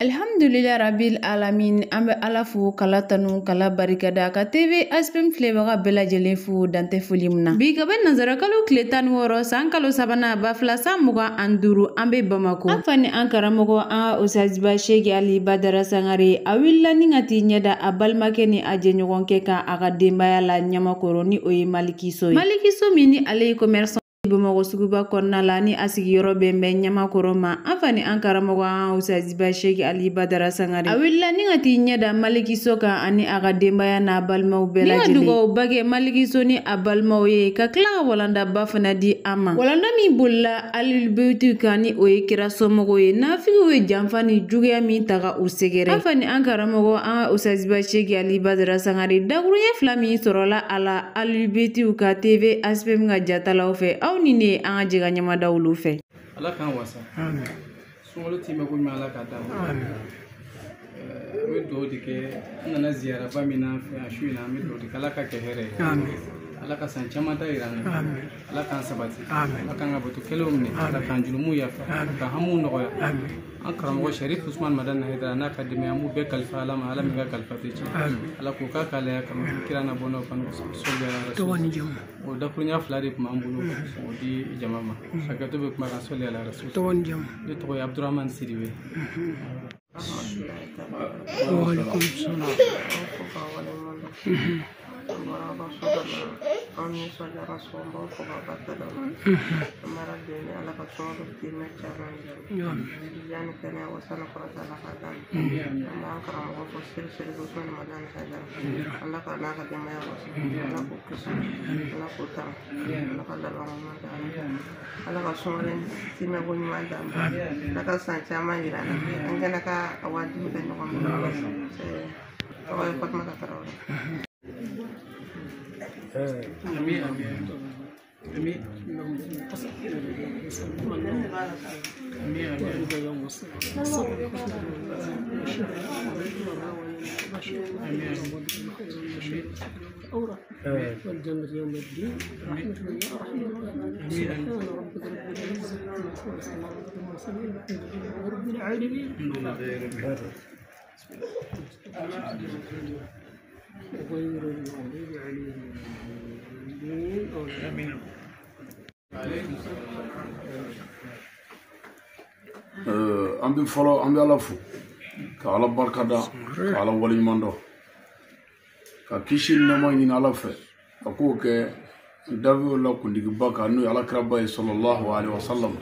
Alhamdulillah Rabbil Alamin, an bɛ Ala fo k'Ala tanu k'Ala barikada ka TV HPM filɛbaga bɛɛ lajɛlen fo dantɛ foli min na. Bi ka bɛ nanzara kalo tile 16 san kalo sabanan 2025 an bɛ Bamako. An fa ni an karamɔgɔ an ka Osaziba Seki Ali Badara Sangare a wulila ni ka t'i ɲɛda a balimakɛ ni a jɛɲɔgɔnkɛ kan a ka denbaya la Ɲamakɔrɔ ni o ye Maliki So ye. Maliki So min ni ale ye commerçant Bamakɔ suguba kɔnɔna la ni a sigiyɔrɔ bɛn bɛ Ɲamakɔrɔ ma. An fa ni an karamɔgɔ an Osaziba Seki Ali Badara Sangare a wulila ni ka t'i ɲɛda Maliki So kan ani a ka denbaya n'a balimaw bɛɛ lajɛlen. Ni ka dugawuba kɛ Maliki So ni a balimaw ye ka tila ka walandaba fana di a ma. Walanda min bolila Alibeyiti kan ni o ye kira somɔgɔw ye nafigiw ye janfa ni juguya min ta ka u sɛgɛrɛ. An fa ni an karamɔgɔ an Osaziba Seki Ali Badara Sangare dakuruɲɛ fila min sɔrɔla a la Alibeyitiw ka TV HPM ka jatalaw fɛ. Aw ni ne an ka jɛ ka ɲamada olu fɛ. Ala k'an wasa. Sunkalo timɛ ko ɲuman Ala k'a d'an ma. An bɛ dugawu de kɛ, an nana ziyaraba min na fɛ yan su in na, an bɛ dugawu de kɛ Ala ka kɛ hɛrɛ ye. Ala ka san caman ta yira an na. Ala k'an sabati. Ala k'an ka bato kɛlenw minɛ. Ala k'an jurumuw yafa. Ala k'an hamiw nɔgɔya. An karamɔgɔ Sharif Usman Madani Hayidara n'a ka denbaya an b'u bɛɛ kalifa Ala ma, Ala min ka kalifa tɛ tiɲɛ. Ala k'o k'a k'ale kama kira n'a bɔnnaw kanu sɔli ala rasul. O dakuruɲa fila de tun b'an bolo k'o di jama ma. Hakɛto bɛ kuma kan sɔli ala rasul. Tɔgɔ ni jamu? Ne tɔgɔ ye Abdurahman Sidibe. Waaleykum salaam. An nisɔndiyara sɔgɔma fo ka barika da an b'ala deli Ala ka sunkalo diinɛ caman jidiya ni kɛnɛya wasa ni kɔrɔta Ala k'a d'an ma. An b'an karamɔgɔ fo Seri Seri Usumani Madani Hayidara. Ala ka n'a ka denbaya wasa, Ala k'u kisi, Ala k'u tanga, Ala ka laban ɲuman d'an ma, Ala ka sunkalo timɛ ko ɲuman d'an ma, Ala ka san caman yira an na, an kɛnɛ ka a wajibi kɛ ɲɔgɔn bolo. Tɔgɔ ye Fatumata Tarawele. Ami ami ami ami والجنة يوم الدين رحمة يا أرحم الراحمين. سبحان ربك رب العزة عما يصفون وسلام على المرسلين والحمد لله رب العالمين. غير المغضوب عليهم ولا. An bɛ fɔlɔ an bɛ Ala fo ka Ala barika da ka Ala waleɲuman dɔn ka kisi nɛɛma ɲini Ala fɛ ka k'o kɛ dafiw la kuntigiba kan n'o ye Ala kiraba ye sallallahu alaihi wasallam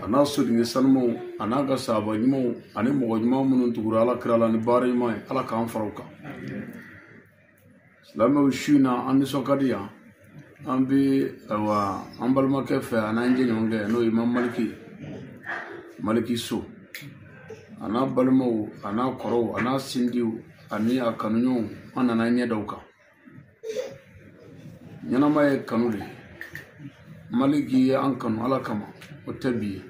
a n'a sodenke sanumaw a n'a ka sahaba ɲumanw ani mɔgɔ ɲuman minnu tugura Ala kira la ni baara ɲuman ye Ala k'an fara u kan. Silamɛw su in na an nisɔn ka di yan, an bɛ ayiwa an balimakɛ fɛ a n'an jɛɲɔgɔnkɛ n'o ye Imam Maliki ye, Maliki So a n'a balimaw a n'a kɔrɔw a n'a sindiw ani a kanuɲɔgɔnw an nana ɲɛ da u kan. Ɲɛnama ye kanu de ye. Maliki ye an kanu Ala kama, o tɛ bi ye,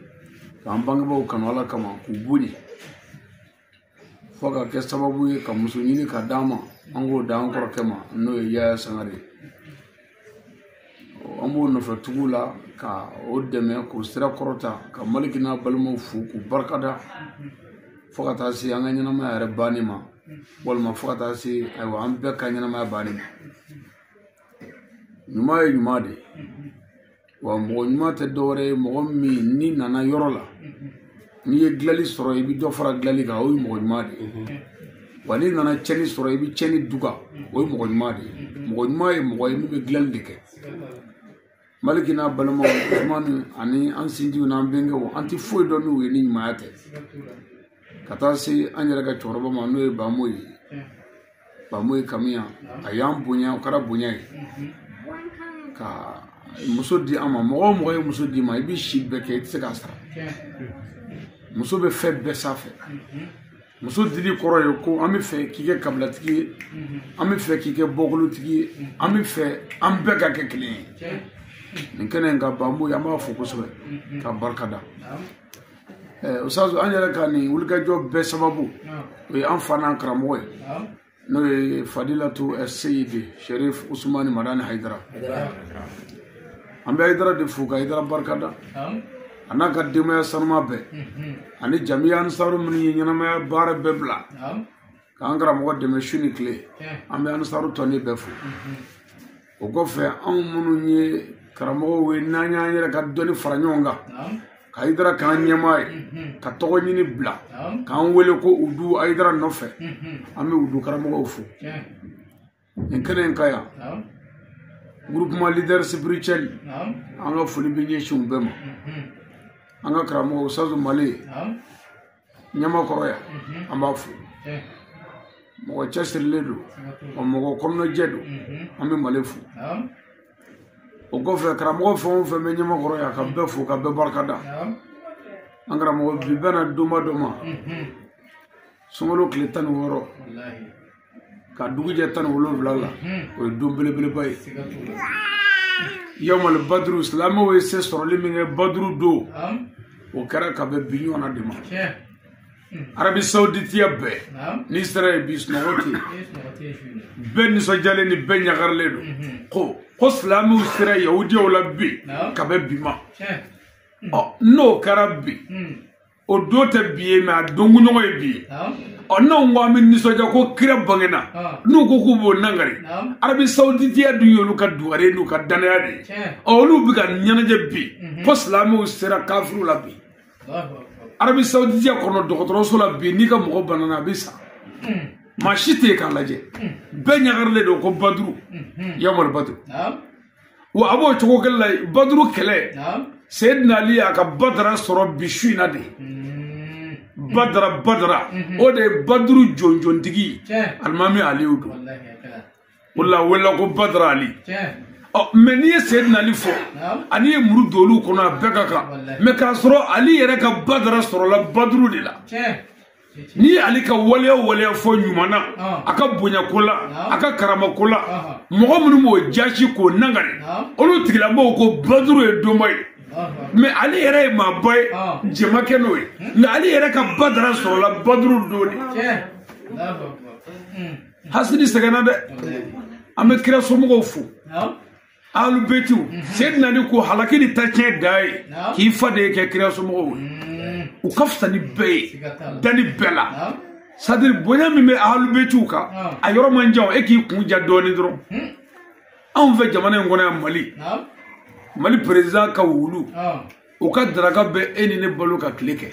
k'an bangebaaw kanu Ala kama k'u bonya fo ka kɛ sababu ye ka muso ɲini ka d'an ma, an k'o d'an kɔrɔkɛ ma n'o ye Yaya Sangare ye. An b'o nɔfɛ tugu la ka o dɛmɛ k'o sira kɔrɔta ka Maliki n'a balimaw fo k'u barikada fo ka taa se an ka ɲɛnamaya yɛrɛ banni ma, walima fo ka taa se ayiwa an bɛɛ ka ɲɛnamaya banni ma. Ɲuman ye ɲuman de ye, wa mɔgɔ ɲuman tɛ dɔwɛrɛ ye mɔgɔ min n'i nana yɔrɔ la n'i ye dilanli sɔrɔ i bɛ dɔ fara dilanli kan, o ye mɔgɔ ɲuman de ye. Wa n'i nana tiɲɛni sɔrɔ i bɛ tiɲɛni duga, o ye mɔgɔ ɲuman de ye. Mɔgɔ ɲuman ye mɔgɔ ye min bɛ dilanli de kɛ. Maliki n'a balimaw Usumani ani an sinjiw n'an bɛnkɛw an tɛ foyi dɔn n'u ye ni ɲumanya tɛ. Ka taa se an yɛrɛ ka cɛkɔrɔba ma n'o ye Bamo ye, Bamo ye Kamiya, a y'an bonya, o kɛra bonya ye ka muso di an ma. Mɔgɔ o mɔgɔ ye muso d'i ma i bɛ si bɛɛ kɛ i tɛ se k'a sara. Muso bɛ fɛn bɛɛ sanfɛ. Muso dili kɔrɔ ye ko an bɛ fɛ k'i kɛ kabilatigi ye, an bɛ fɛ k'i kɛ bɔkolotigi ye, an bɛ fɛ an bɛɛ ka kɛ kelen ye. Nin kɛnɛ in ka Bamo ye, an b'a fo kosɛbɛ ka barika da. Ustaz, an yɛrɛ ka nin wulikajɔ bɛɛ sababu o ye an fa n'an karamɔgɔ ye n'o ye Fadilatu Seyidi Sharif Usumani Madani Hayidara. An bɛ Hayidara de fo ka Hayidara barika da. A n'a ka denbaya sanuma bɛɛ ani jamiya ansaru minnu ye ɲɛnamaya baara bɛɛ bila k'an karamɔgɔ dɛmɛ su ni tile an bɛ ansaru tɔnden bɛɛ fo o kɔfɛ anw minnu ye karamɔgɔw ye n'an y'an yɛrɛ ka dɔnni fara ɲɔgɔn kan ka Hayidara k'an ɲɛmaa ye ka tɔgɔ ɲini bila k'an wele ko Udu Hayidara nɔfɛ an bɛ Udu karamɔgɔw fo nin kɛnɛ in ka yan groupement leader spirituel an ka foli bɛ ɲɛsin u bɛɛ ma an ka karamɔgɔ Ustazu Male ɲamakɔrɔ yan an b'a fo mɔgɔ cɛsirilen don wa mɔgɔ kɔnɔnajɛ don an bɛ Male fo o kɔfɛ karamɔgɔ fɛn o fɛn bɛ ɲamakɔrɔ yan ka bɛɛ fo ka bɛɛ barika da an karamɔgɔ bi bɛna donba dɔ ma sunkalo tile 16 ka dugu jɛ 17 la o ye don belebeleba ye yawmal badru silamɛw ye se sɔrɔli min kɛ baduru don o kɛra ka bɛn bi ɲɔgɔnna de ma Arabi Saoudite bɛɛ n'i sera yen bi sunɔgɔ tɛ yen bɛɛ nisɔndiyalen ni bɛɛ ɲagarilen don ko silamɛw sera yahudiyaw la bi ka bɛn bi ma ɔ n'o kɛra bi o don tɛ bi ye mɛ a donkunɲɔgɔn ye bi ye ɔ n'anw ko an bɛ nisɔndiya ko kira bangena n'u ko k'u b'o nangari Arabi Saoudite dun y'olu ka dugare n'u ka danaya de ye ɔ olu bɛ ka ɲɛnajɛ bi ko silamɛw sera kafiriw la bi Arabi Saoudite kɔnɔ dɔgɔtɔrɔso la bi n'i ka mɔgɔ banana a bɛ sa maa si tɛ yen k'a lajɛ bɛɛ ɲagarilen don ko baduru yamari baduru wa a b'o cogo kelen la baduru kɛlɛ Seydina Ali y'a ka badara sɔrɔ bi su in na de badara badara o de ye baduru jɔnjɔntigi alimami Aliyu don o la wele ko badara Ali ɔ mɛ n'i ye Seydina Ali fɔ ani ye muru don olu kɔnɔ a bɛɛ ka kan mɛ k'a sɔrɔ Ali yɛrɛ ka badara sɔrɔla baduru de la n'i ye Ali ka waleya waleya fɔ ɲuman na a ka bonyako la a ka karamako la mɔgɔ minnu b'o jasi k'o nangari olu tigilamɔgɔw ko baduru ye donba ye mɛ ale yɛrɛ ye maaba ye jɛma kɛ n'o ye nka ale yɛrɛ ka badara sɔrɔla baduru don de hasidi sɛgɛnna dɛ an bɛ kira somɔgɔw fo Ahlul-Baytiw Seydina Ali ko halaki ni tacɛn da ye k'i fa de ye kɛ kira somɔgɔw ye u ka fisa ni bɛɛ ye danni bɛɛ la c'est-à-dire bonya min bɛ Ahlul-Baytiw kan a yɔrɔ man jan e k'i kun ja dɔɔnin dɔrɔn anw fɛ jamana in kɔnɔ yan Mali Mali président ka wulu o ka daraka bɛ e ni ne balo ka tile kɛ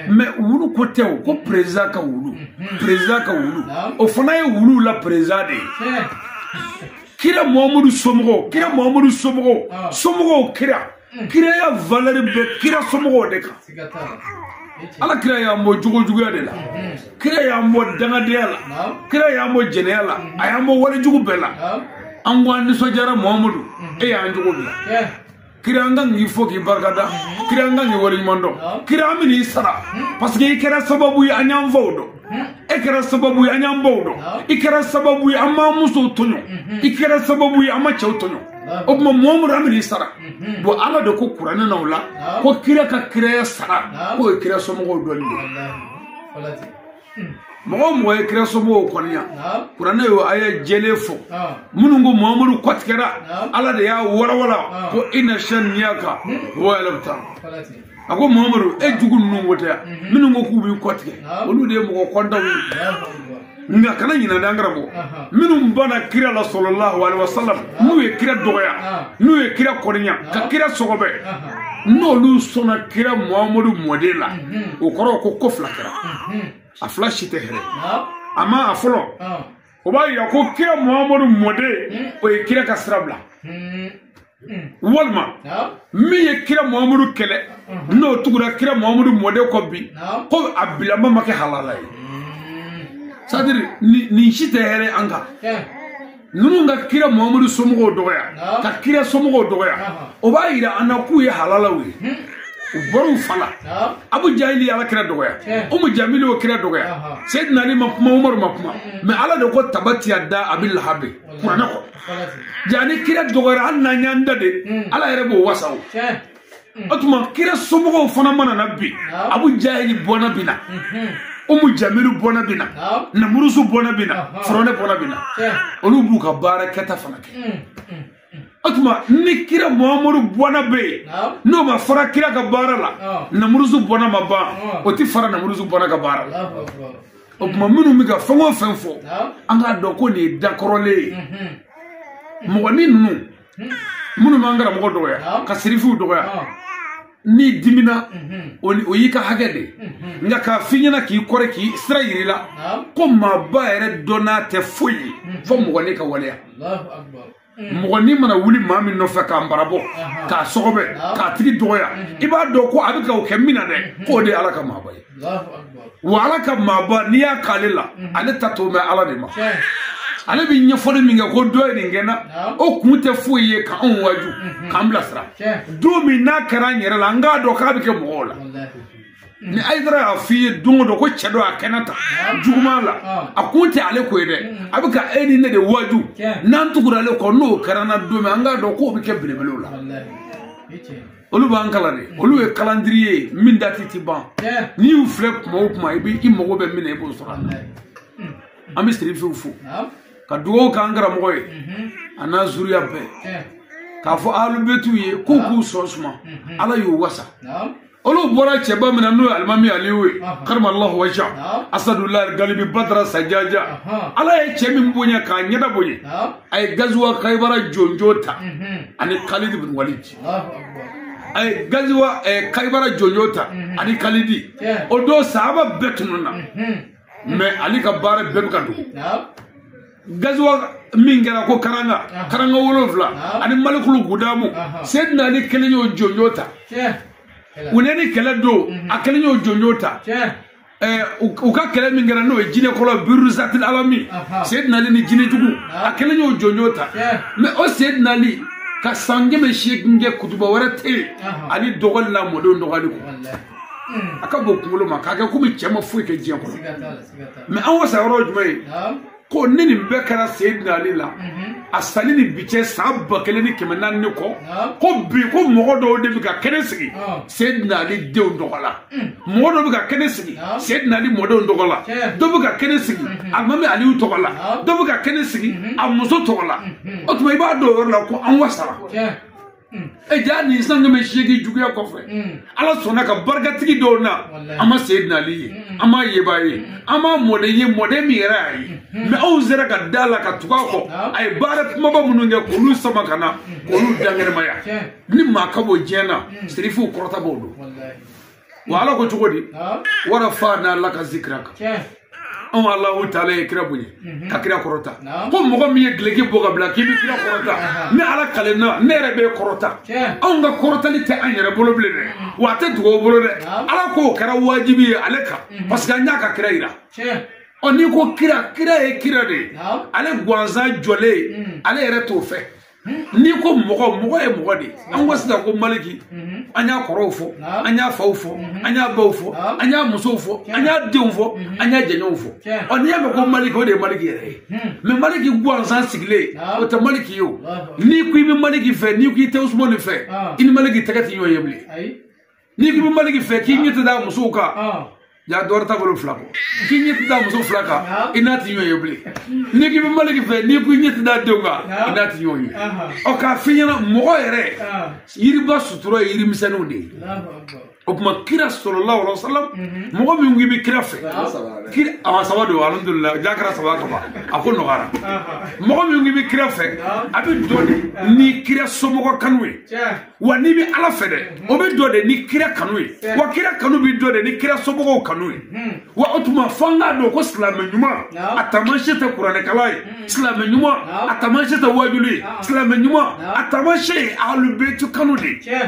mɛ wulu ko tɛ o ko président ka wulu président ka wulu o fana ye wulu la président de ye kira Muhammadu somɔgɔw kira Muhammadu somɔgɔw somɔgɔw kira kiraya valeur bɛ kira somɔgɔw de kan ala kira y'an bɔ jogojuguya de la kira y'an bɔ dangadenya la kira y'an bɔ jɛnɛya la a y'an bɔ walejugu bɛɛ la an ko an nisɔndiyara Muhammadu e y'an jogo bila kira an kan k'i fo k'i barikada kira an kan k'i waleɲuman dɔn kira an bɛ n'i sara parce que i kɛra sababu ye an y'an faw dɔn e kɛra sababu ye an y'an baw dɔn i kɛra sababu ye an m'an musow tɔɲɔ i kɛra sababu ye an ma cɛw tɔɲɔ o tuma Muhammadu an bɛ n'i sara bon ala de ko kuranɛ na o la ko kira ka kiraya sara k'o ye kira somɔgɔw dɔnni de ye mɔgɔ o mɔgɔ ye kira somɔgɔw kɔniya kuranɛ y'o a ye jɛlen fɔ minnu ko Muhammadu kɔtigɛra ala de y'a walawala ko ina shaniyaka huwa al-abtar a ko Muhammadu e jugu ninnu ko tɛ yan minnu ko k'u b'i kɔtigɛ olu de ye mɔgɔ kɔntanw ye nka kana ɲinɛ dɛ an karamɔgɔ minnu banna kira la sallallahu alaihi wasallam n'u ye kira dɔgɔya n'u ye kira kɔniya ka kira sɔgɔbɛ n'olu sɔnna kira Muhammadu mɔden la o kɔrɔ ko fila kɛra a fila si tɛ hɛrɛ a ma a fɔlɔ o b'a yira ko kira Muhammadu mɔden o ye kira ka sira bila walima min ye kira Muhammadu kɛlɛ n'o tugura kira Muhammadu mɔden kɔ bi ko a bilama ma kɛ halala ye c'est-à-dire nin si tɛ hɛrɛ an kan ninnu ka kira Muhammadu somɔgɔw dɔgɔya ka kira somɔgɔw dɔgɔya o b'a yira an na k'u ye halalaw ye u bɔr'u fa la Abu Jahili ala kira dɔgɔya Umu Jamili y'o kira dɔgɔya Seydina Ali ma kuma Umaru ma kuma mɛ ala de ko tabati da Abi Lahabi kuranɛ kɔ ja ni kira dɔgɔyara hali n'an y'an da de ala yɛrɛ b'o wasa o o tuma kira somɔgɔw fana mana na bi Abu Jahili bɔnna bi na Umu Jamilu bɔnna bi na Namurusu bɔnna bi na Firawuna bɔnna bi na olu b'u ka baara kɛta fana kɛ. O tuma ni kira Muhammadu bɔnna bɛ yen n'o ma fara kira ka baara la, Namuruzu bɔnna ma ban, o ti fara Namuruzu bɔnna ka baara la. O tuma minnu bɛ ka fɛn o fɛn fɔ, an k'a dɔn ko nin ye dakɔrɔlen ye. Mɔgɔnin ninnu minnu b'an karamɔgɔ dɔgɔya ka sirifiw dɔgɔya, n'i dimina o y'i ka hakɛ de ye, nka k'a f'i ɲɛna k'i kɔrɔ k'i sira yir'i la ko maaba yɛrɛ dɔnna tɛ foyi ye fo mɔgɔnin ka waleya. Mɔgɔnin mana wuli maa min nɔfɛ k'a marabɔ k'a sɔgɔbɛ k'a tigi dɔgɔya, i b'a dɔn ko a bɛ ka o kɛ min na dɛ, k'o de ye Ala ka maaba ye. Wa Ala ka maaba n'i y'a k'ale la, ale ta t'o mɛn Ala de ma. Ale bɛ ɲɛfɔli min kɛ ko dɔ ye nin kɛ n na, o kun tɛ foyi ye k'anw waaju k'an bilasira. Don min n'a kɛra an yɛrɛ la, an k'a dɔn k'a bɛ kɛ mɔgɔw la. Ni Ayidara y'a f'i ye don o don ko cɛ dɔ y'a kɛnɛ ta juguman la, a kun tɛ ale ko ye dɛ, a bɛ ka e ni ne de waaju. N'an tugura ale kɔ, n'o kɛra an na don min, an k'a dɔn k'o bɛ kɛ belebelew la. Olu b'an kalan de, olu ye kalandiri ye min dati ti ban. N'i y'u filɛ kuma o kuma, i b'i mago bɛ min na i b'o sɔrɔ a la. An bɛ sirifiw fo ka dugawu k'an karamɔgɔ ye a n'a zuriya bɛɛ, k'a fɔ alubetuw ye k'u k'u sɔn suma, Ala y'u wasa. Olu bɔra cɛba min na n'o ye alimami Aliyu ye, karamallahu wajha asadulahi galibi badara sajaja, Ala ye cɛ min bonya k'a ɲɛda bonya, a ye gazuwa Kayibara jonjo ta ani Khalid bin Walid. A ye gazuwa Kayibara jonjo ta ani Khalidi. O don sahaba bɛɛ tununna, mɛ ale ka baara bɛɛ bɛ ka dogo. Gazuwa min kɛra ko karanga 7 ani malikulu gudamu, Seydina Ali kelen y'o jonjo ta. U ne ni kɛlɛ don, a kelen y'o jonjo ta. U ka kɛlɛ min kɛra n'o ye jinɛkɔlɔ Biruzatil Alami, Seydina Ali ni jinɛjugu, a kelen y'o jonjo ta. Mɛ o Seydina Ali ka san 800 kɛ kutuba wɛrɛ tɛ yen, ani dɔgɔli n'a mɔdenw dɔgɔli kɔ. A ka bon kunkolo ma k'a kɛ komi cɛ ma foyi kɛ diɲɛ kɔnɔ. Mɛ an wasa yɔrɔ ye jumɛn ye? Ko ni nin bɛɛ kɛra Seydina Ali la, a sali ni bi cɛ san 1400 ni kɔ, ko bi ko mɔgɔ dɔw de bɛ ka kɛnɛ sigi Seydina Ali denw tɔgɔ la, mɔgɔ dɔw bɛ ka kɛnɛ sigi Seydina Ali mɔdenw tɔgɔ la, dɔ bɛ ka kɛnɛ sigi alimami Aliyu tɔgɔ la, dɔ bɛ ka kɛnɛ sigi a muso tɔgɔ la. O tuma i b'a dɔn o yɔrɔ la ko an wasara. E ja nin san 800 juguya kɔfɛ, Ala sɔnna ka barikatigi dɔw na, an ma Seydina Ali ye, an ma yeba ye, an ma mɔden ye, mɔden min yɛrɛ y'a ye. Mɛ anw sera ka da la ka tugu a kɔ, a ye baara kumaba minnu kɛ k'olu sama ka na k'olu dankɛnɛmaya. Ni maa ka bɔ diɲɛ na, sirifiw kɔrɔta b'o don. Wa Ala ko cogo di? Wara fa n'a la ka zikira kan. Anw Alahu taala ye kira bonya ka kira kɔrɔta. Ko mɔgɔ min ye gileki bɔ ka bila k'i bɛ kira kɔrɔta, ne Ala kalenna ne yɛrɛ bɛ kɔrɔta. Anw ka kɔrɔtali tɛ an yɛrɛ bolo bilen dɛ, wa a tɛ dugawu bolo dɛ. Ala k'o kɛra wajibi ye ale kan, parce que an y'a ka kira yira. Ɔ n'i ko kira, kira ye kira de ye, ale gansan jɔlen ale yɛrɛ t'o fɛ. N'i ko mɔgɔ, mɔgɔ ye mɔgɔ de ye. An ko sisan ko Maliki, an y'a kɔrɔw fɔ, an y'a faw fɔ, an y'a baw fɔ, an y'a musow fɔ, an y'a denw fɔ, an y'a jɛɲɔgɔnw fɔ. Ɔ n'i y'a mɛn ko Maliki, o de ye Maliki yɛrɛ ye. Mɛ Maliki gansan sigilen, o tɛ Maliki ye o. N'i ko i bɛ Maliki fɛ, n'i ko i tɛ Usumani fɛ, i ni Maliki tɛgɛ tɛ ɲɔgɔn ye bilen. N'i ko i bɛ Maliki fɛ, k'i ɲɛ tɛ da musow kan, ja dɔ wɛrɛ t'a bolo fila kɔ. K'i ɲɛ tɛ da muso fila kan, i n'a tɛ ɲɔgɔn ye bilen. N'i k'i bɛ Maliki fɛ, n'i ko i ɲɛ tɛ da denw kan, i n'a tɛ ɲɔgɔn ye. Ɔ k'a f'i ɲɛna, mɔgɔ yɛrɛ yiriba sutura ye yirimisɛnninw de ye. O tuma kira sallallahu alaihi wasallam, mɔgɔ min k'i bɛ kira fɛ, kira a saba don, alhamdulilayi, ja kɛra saba ka ban, a ko nɔgɔyara. Mɔgɔ min k'i bɛ kira fɛ, a bɛ dɔ de ni kira somɔgɔ kanu ye. Wa n'i bɛ Ala fɛ dɛ, o bɛ dɔ de ni kira kanu ye. Wa kira kanu bɛ dɔ de ni kira somɔgɔw kanu ye. Wa o tuma f'an k'a dɔn ko silamɛ ɲuman a taamasiyɛn tɛ kuranɛkalan ye, silamɛ ɲuman a taamasiyɛn tɛ wajuli ye, silamɛ ɲuman a taamasiyɛn ye alubetu kanu de ye.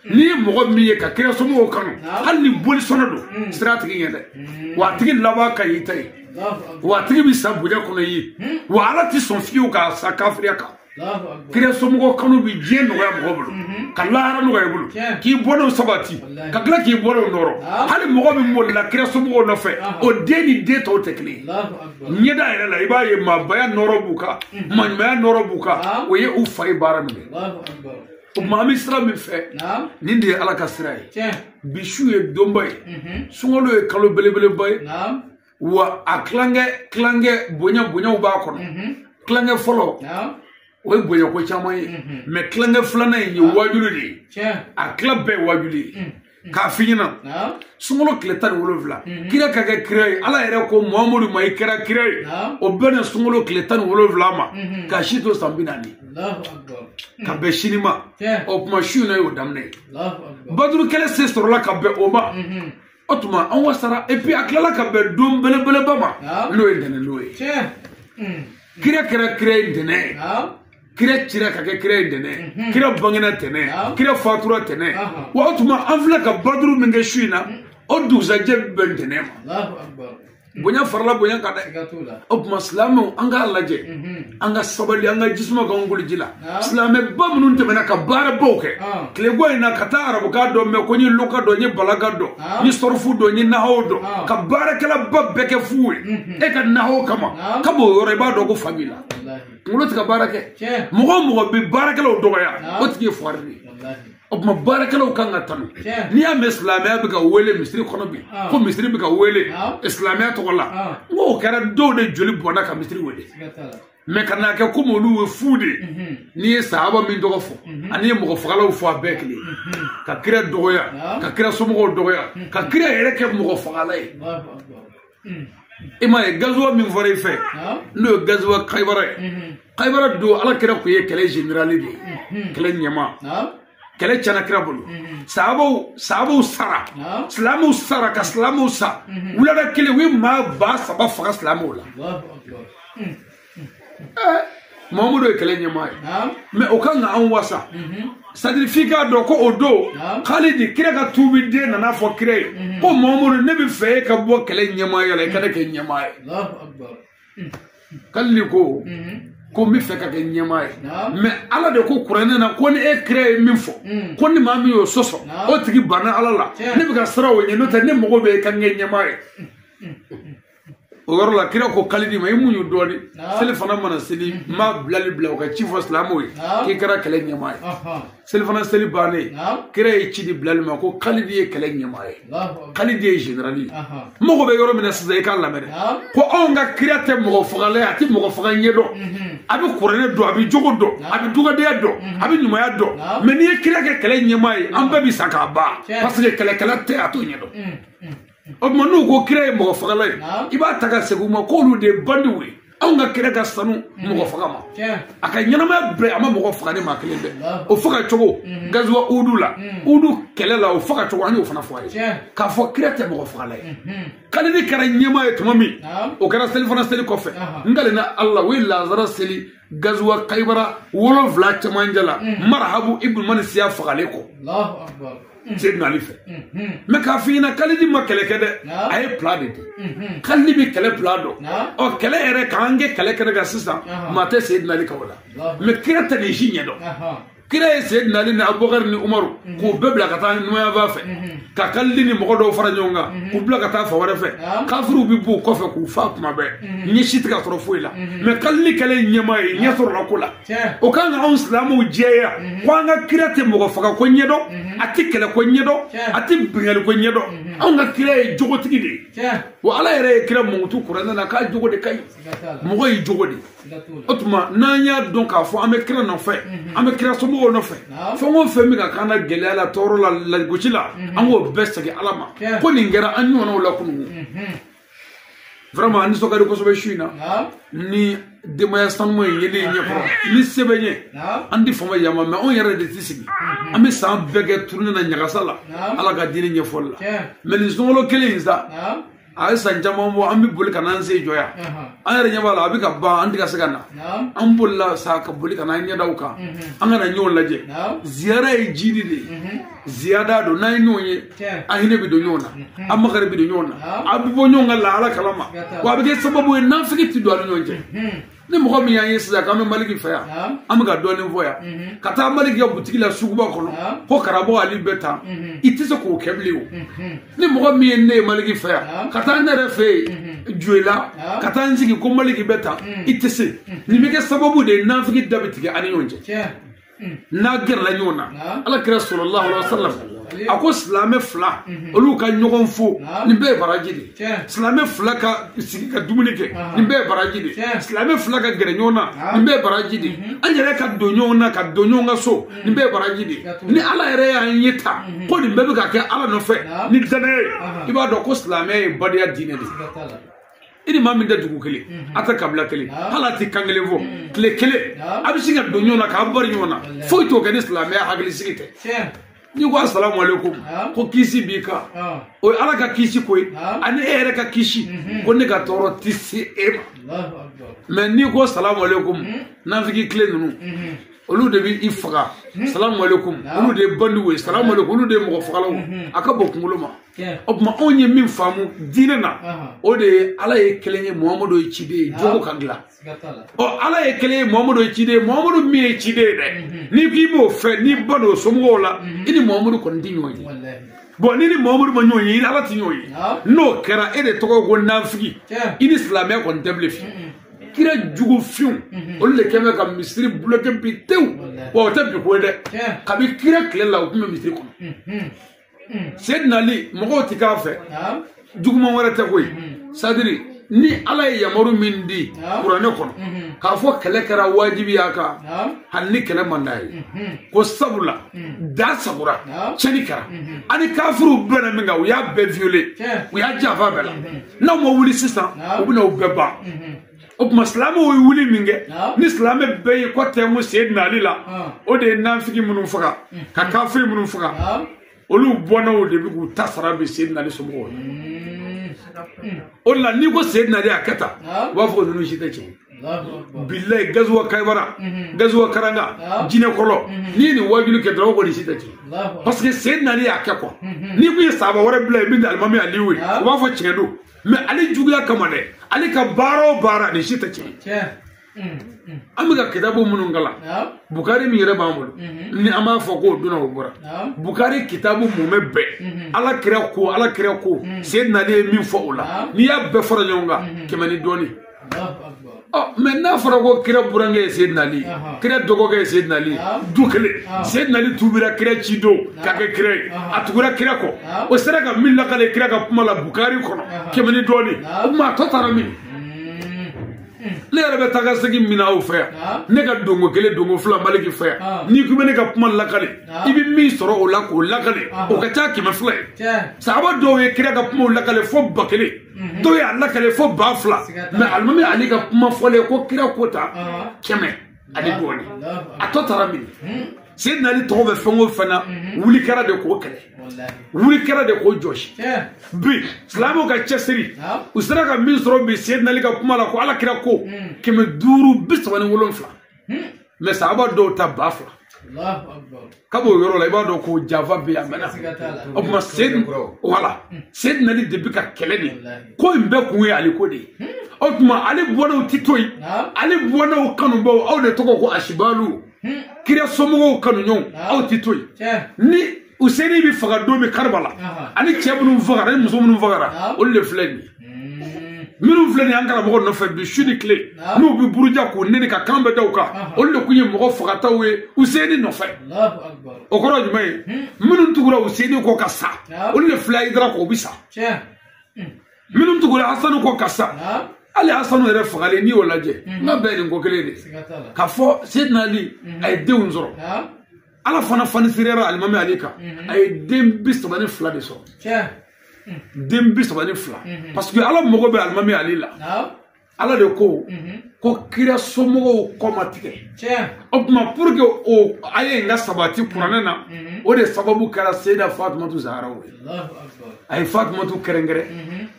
N'i ye mɔgɔ min ye ka kira somɔgɔw kanu, hali ni boli sɔnna don, sira tigi ɲɛ dɛ. Wa a tigi laban ka y'i ta ye, wa a tigi bɛ sa bonya kɔnɔ i ye, wa Ala tɛ sɔn fiyewu k'a sa kafiriya kan. Kira somɔgɔw kanu bɛ diɲɛ nɔgɔya mɔgɔ bolo, ka lahara nɔgɔya i bolo, k'i bɔnɛw sabati, ka tila k'i bɔnɛw nɔrɔ. Hali mɔgɔ min bolila kira somɔgɔw nɔfɛ, o den ni den tɔw tɛ kelen ye. Ɲɛda yɛrɛ la, i b'a ye maabaya nɔrɔ b'u kan, maɲumanya nɔrɔ b'u kan, o ye u fa ye baara min kɛ. O tuma an bɛ sira min fɛ, nin de ye Ala ka sira ye. Bi su ye donba ye, sunkalo ye kalo belebeleba ye, wa a tilankɛ tilankɛ bonya bonyaw b'a kɔnɔ. Tilankɛ fɔlɔ, O ye bonya ko caman ye mais tilankɛ filanan in ye waajuli de ye a tila bɛɛ ye waajuli ye k'a f'i ɲɛna sunkalo tile 17 kira ka kɛ kira ye ala yɛrɛ ko Muhamadu ma i kɛra kira ye o bɛnna sunkalo tile 17 ma ka si to san 40 ka bɛn sini ma o tuma su in na y'o daminɛ ye baduru kɛlɛ se sɔrɔla ka bɛn o ma o tuma an wasara et puis a tilala ka bɛn don belebeleba ma n'o ye ntɛnɛn ye kira kɛra kira ye ntɛnɛn ye kira cira ka kɛ kira ye ntɛnɛn kira bangena ntɛnɛn kira fatura ntɛnɛn wa o tuma an filɛ ka baduru min kɛ su in na o dugusajɛ bɛ bɛn ntɛnɛn ma bonya farala bonya kan dɛ o tuma silamɛw an k'a lajɛ an ka sabali an ka jisuma k'an kolo ji la silamɛba minnu tɛmɛna ka baarabaw kɛ tilego in na ka taa arabukan dɔn mɛ ko n ye loka dɔn n ye balaka dɔn n ye sɔrɔfu dɔn n ye nahaw dɔn ka baarakɛlaba bɛɛ kɛ fu ye e ka nahaw kama o yɔrɔ i b'a dɔn ko fa b'i la kunkolo tɛ ka baara kɛ mɔgɔ o mɔgɔ bɛ baarakɛlaw dɔgɔya o tigi ye fuwari de ye o tuma baarakɛlaw kan ka tanu n'i y'a mɛn silamɛya bɛ ka wele misiri kɔnɔ bi ko misiri bɛ ka wele silamɛya tɔgɔ la n ko o kɛra dɔw de joli bɔnna ka misiri wele mɛ ka n'a kɛ komi olu ye fu de ye n'i ye sahaba min tɔgɔ fɔ ani ye mɔgɔ fagalaw fɔ a bɛɛ kelen ka kira dɔgɔya ka kira somɔgɔw dɔgɔya ka kira yɛrɛ kɛ mɔgɔ fagala ye i m'a ye gazuwa min fɔra i fɛ n'o ye gazuwa Kayibara ye Kayibara don ala kira kun ye kɛlɛ général de ye kɛlɛ ɲɛmaa kɛlɛ tiɲɛna kira bolo sahabaw sara silamɛw sara ka silamɛw sa wulada kelen u ye maa 3000 faga silamɛw la Muhamadu ye kɛlɛ ɲɛmaa ye mɛ o kan ka an wasa c'est-à-dire f'i k'a dɔn ko o don Khalidi kira ka tuubi den nana fɔ kira ye ko Muhamadu ne bɛ fɛ e ka bɔ kɛlɛ ɲɛmaaya la i ka ne kɛ ɲɛmaa ye Khalidi ko ko n bɛ fɛ ka kɛ ɲɛmaa ye mɛ ala de ko kuranɛ na ko ni e kira ye min fɔ ko ni maa min y'o sɔsɔ o tigi banna ala la ne bɛ ka siran o ɲɛ n'o tɛ ne mago bɛ e ka n kɛ ɲɛmaa ye o yɔrɔ la kira ko Khalidi ma i muɲu dɔɔni seli fana mana seli n m'a bilali bila o ka ci fɔ silamɛw ye k'i kɛra kɛlɛ ɲɛmaa ye seli fana seli bannen kira ye ci di bilali ma ko Khalidi ye kɛlɛ ɲɛmaa ye Khalidi ye général ye n mago bɛ yɔrɔ min na sisan i k'a lamɛn dɛ ko anw ka kira tɛ mɔgɔ fagala ye a tɛ mɔgɔ faga ɲɛdɔn a bɛ kuranɛ dɔn a bɛ jogo dɔn a bɛ dugadenya dɔn a bɛ ɲumanya dɔn mɛ n'i ye kira kɛ kɛlɛ ɲɛmaa ye an bɛɛ bɛ sa k'a ban parce que kɛlɛkɛla tɛ a t'o ɲɛdɔn o tuma n'u ko kira ye mɔgɔ fagala ye i b'a ta ka segin u ma k'olu de ye bandiw ye anw ka kira ka sanu mɔgɔ faga ma a ka ɲɛnamaya bɛɛ a ma mɔgɔ faga ni maa kelen bɛɛ o faga cogo gazuwa udu la udu kɛlɛ la o faga cogo an y'o fana fɔ a ye k'a fɔ kira tɛ mɔgɔ fagala ye Khalidi kɛra ɲɛmaa ye tuma min o kɛra selifana seli kɔfɛ n kalenna ala la o ye lazara seli gazuwa Kayibara 7 cɛmancɛ la Marhabu ibn Manisiya fagalen kɔ Seydina Ali fɛ mɛ k'a f'i ɲɛna Khalidi ma kɛlɛ kɛ dɛ a ye pila de di Khalidi bɛ kɛlɛ pila dɔn ɔ kɛlɛ yɛrɛ k'an kɛ kɛlɛ kɛnɛ kan sisan maa tɛ Seydina Ali kan o la mɛ kira tɛ nin si ɲɛdɔn kira ye Seydina Ali ni Abubakar ni Umaru k'u bɛɛ bila ka taa numayanfan fɛ ka Khalidi ni mɔgɔ dɔw fara ɲɔgɔn kan k'u bila ka taa fan wɛrɛ fɛ kafiriw bɛ b'u kɔfɛ k'u fa kuma bɛɛ ɲɛ si tɛ ka sɔrɔ foyi la mɛ Khalidi kɛlen ɲɛmaa ye ɲɛ sɔrɔla ko la o kan ka anw silamɛw jɛya ko an ka kira tɛ mɔgɔ faga ko ɲɛdɔn a tɛ kɛlɛ ko ɲɛdɔn a tɛ binkanni ko ɲɛdɔn anw ka kira ye jogotigi de ye wa ala yɛrɛ ye kira mankutu kuranɛ na k'a jogo de ka ɲi mɔgɔ y'i jogo de o tuma n'an y'a dɔn k'a fɔ an bɛ kira nɔfɛ an bɛ kira somɔgɔw nɔfɛ fɛn o fɛn bɛ ka k'an na gɛlɛya la tɔɔrɔ la lagosi la an k'o bɛɛ segin ala ma ko nin kɛra an ɲɔgɔnnaw la kununko vraiment an nisɔn ka di kosɛbɛ su in na ni denbaya sanuman in yelen ɲɛkɔrɔ ni se bɛ ɲɛ an ti fama yama mɛ anw yɛrɛ de ti sigi an bɛ san bɛɛ kɛ tournée na ɲagasa la ala ka diinɛ ɲɛfɔli la mɛ nin sunkalo kelen in sa a ye san caman bɔ an bɛ boli ka n'an sen jɔ yan an yɛrɛ ɲɛ b'a la a bɛ ka ban an tɛ ka se ka na an bolila sa ka boli ka n'an ɲɛdaw kan an ka na ɲɔgɔn lajɛ ziyara ye jidi de ye ziyada don n'an ye ɲɔgɔn ye an hinɛ bɛ don ɲɔgɔn na an makari bɛ don ɲɔgɔn na a bɛ bɔ ɲɔgɔn ka lahala kalama wa a bɛ kɛ sababu ye nafigi tɛ don an ni ɲɔgɔn cɛ ni mɔgɔ min y'an ye sisan k'an bɛ Maliki fɛ yan an bɛ ka dɔɔnin fɔ yan ka taa Maliki ka butigi la suguba kɔnɔ ko karamɔgɔ Ali bɛ tan i tɛ se k'o kɛ bilen o ni mɔgɔ min ye ne ye Maliki fɛ yan ka taa ne yɛrɛ fɛ yen Joyila ka taa n sigi ko Maliki bɛ tan i tɛ se nin bɛ kɛ sababu de ye nafigi da bɛ tigɛ an ni ɲɔgɔn cɛ n'a gɛrɛla ɲɔgɔn na ala kira sallallahu alaihi wasallam A ko silamɛ fila olu ka ɲɔgɔn fo nin bɛɛ ye baraji de ye. Silamɛ fila ka sigi ka dumuni kɛ nin bɛɛ ye baraji de ye. Silamɛ fila ka gɛrɛ ɲɔgɔn na nin bɛɛ ye baraji de ye. An yɛrɛ ka don ɲɔgɔn na ka don ɲɔgɔn ka so nin bɛɛ ye baraji de ye. Ni Ala yɛrɛ y'an ye ta ko nin bɛɛ bɛ ka kɛ Ala nɔfɛ ni danaya ye, i b'a dɔn ko silamɛya ye badenya diinɛ de ye. I ni maa min tɛ dugu kelen, a tɛ kabila kelen, hali a tɛ kan kelen fɔ, tile kelen a bɛ sin ka don ɲɔgɔn na k'a bari ɲɔgɔn na, foyi t'o kɛ ni silamɛya hakilisigi tɛ. N'i ko asalamu aleykum ko kisi b'i kan, o ye Ala ka kisi ko ye, ani e yɛrɛ ka kisi, ko ne ka tɔɔrɔ tɛ se e ma. Mɛ n'i ko salamu aleykum, nafiki tile ninnu olu de b'i faga, salamu aleykum, olu de ye bandiw ye, salamu aleykum, olu de ye mɔgɔ fagalaw, a ka bɔ kunkolo ma. O tuma anw ye min faamu diinɛ na, o de ye Ala ye kelen ye, Muhamadu ye ciden ye, jogo ka dilan. Ɔ Ala ye kelen ye, Muhamadu ye ciden ye, Muhamadu min ye ciden ye dɛ, n'i k'i b'o fɛ, n'i ba don somɔgɔw la, i ni Muhamadu kɔni tɛ ɲɔgɔn ye. Bon ni Muhamadu ma ɲɔgɔn ye, i ni Ala tɛ ɲɔgɔn ye. N'o kɛra e de tɔgɔ ko nafigi, i ni silamɛya kɔni tɛ bilen fiyewu. Kira jugu finw olu de kɛn bɛ ka misiri bloqué bi tewu, wa o tɛ bi ko ye dɛ, kabi kira tile la u tun bɛ misiri kɔnɔ. Seydina Ali mɔgɔw ti k'a fɛ, juguman wɛrɛ tɛ koyi. C'est-à-dire ni Ala ye yamaru min di kuranɛ kɔnɔ k'a fɔ kɛlɛ kɛra wajibi y'a kan, hali ni kɛlɛ man d'a ye, ko sabula da sagora, tiɲɛni kɛra, ani kafiriw bɛnna min kan, u y'a bɛɛ violé, u y'a janfa bɛɛ la. N'aw ma wuli sisan, u bɛna u bɛɛ ban. O tuma silamɛw ye wuli min kɛ, ni silamɛ bɛɛ ye kɔ tɛnku Seydina Ali la, o de ye nafigi minnu faga ka kafiri minnu faga, olu bɔnnaw de bɛ k'u ta sara bi Seydina Ali somɔgɔw la. O de la n'i ko Seydina Ali a kɛ tan, u b'a fɔ ko ninnu si tɛ tiɲɛ ye. Bilayi gazuwa Kayibara, gazuwa Karanga, jinɛkɔlɔ, n'i ye nin wajuli kɛ dɔrɔn o kɔni si tɛ tiɲɛ ye. Parce que Seydina Ali y'a kɛ quoi. N'i kun ye sahaba wɛrɛ bila yen min tɛ alimami Ali ye, u b'a fɔ tiɲɛ don. Mais ale juguya kama dɛ, ale ka baara o baara nin si tɛ tiɲɛ ye. An bɛ ka kitabu minnu kalan, Bukari min yɛrɛ b'an bolo, ni an b'a fɔ k'o donna o bɔra, Bukari kitabu mumɛ bɛɛ, Ala kira ko, Ala kira ko, Seydina Ali ye min fɔ o la, n'i y'a bɛɛ fara ɲɔgɔn kan, 100 ni dɔɔnin. Ɔ mɛ n'a fɔra ko kira burankɛ ye Seydina Ali, kira dɔgɔkɛ ye Seydina Ali, du kelen, Seydina Ali tubira kira ci don k'a kɛ kira ye, a tugura kira kɔ, o sera ka min lakale kira ka kuma la Bukari kɔnɔ, 100 ni dɔɔnin, o tuma a tɔ taara min? Ne yɛrɛ bɛ taa ka segin min na aw fɛ yan, ne ka donko kelen donko fila Maliki fɛ yan, n'i ko i bɛ ne ka kuma lakale, i bɛ min sɔrɔ o la k'o lakale, o ka ca 200 ye. Sahaba dɔw ye kira ka kumaw lakale fo 1000, dɔw y'a lakale fo 2000, mɛ alimami Ali ka kuma fɔlen ko kira ko ta 100 ani dɔɔnin, a tɔ taara min? Seydina Ali tɔgɔ bɛ fɛn o fɛn na, wuli kɛra de k'o kɛlɛ, wuli kɛra de k'o jɔsi. Bi silamɛw ka cɛsiri, u sera ka min sɔrɔ bi Seydina Ali ka kuma la ko Ala kira ko 537, mɛ sahaba dɔw ta 2000. Kab'o yɔrɔ la i b'a dɔn ko janfa bɛ yen a mɛnna. O tuma wala Seydina Ali de bɛ ka kɛlɛ de, ko in bɛɛ kun ye Ale ko de ye. O tuma ale bɔnnaw ti to yen, ale bɔnnaw kanubaw aw de tɔgɔ ko Asibalu, kira somɔgɔw kanuɲɔgɔnw aw ti to yen. Ni Useni bɛ faga don min Karibala, ani cɛ minnu fagara ani muso minnu fagara, olu de filɛ nin ye. Minnu filɛ nin ye an karamɔgɔ nɔfɛ bi su ni tile, n'u bɛ buruja k'u nɛni ka kan bɛɛ da u kan, olu de kun ye mɔgɔ fagataw ye Useni nɔfɛ. O kɔrɔ ye jumɛn ye? Minnu tugura Useni kɔ ka sa, olu de filɛ Hayidara kɔ, u bɛ sa. Minnu tugura Hasanu kɔ ka sa, hali Hasanu yɛrɛ fagalen n'i y'o lajɛ, n ka bɛɛ ye nin ko kelen de ye. K'a fɔ Seydina Ali a ye denw sɔrɔ, Ala fana fanisiriyara alimami Ali kan, a ye den 32 de sɔrɔ. Den 32, parce que Ala mago bɛ alimami Ali la. Ala de ko ko kira somɔgɔw kɔ ma tigɛ. O tuma pour que o a ye n ka sabati kuranɛ na, o de sababu kɛra Seyida Fatumatu Zaharaw ye. A ye Fatumatu kɛrɛnkɛrɛn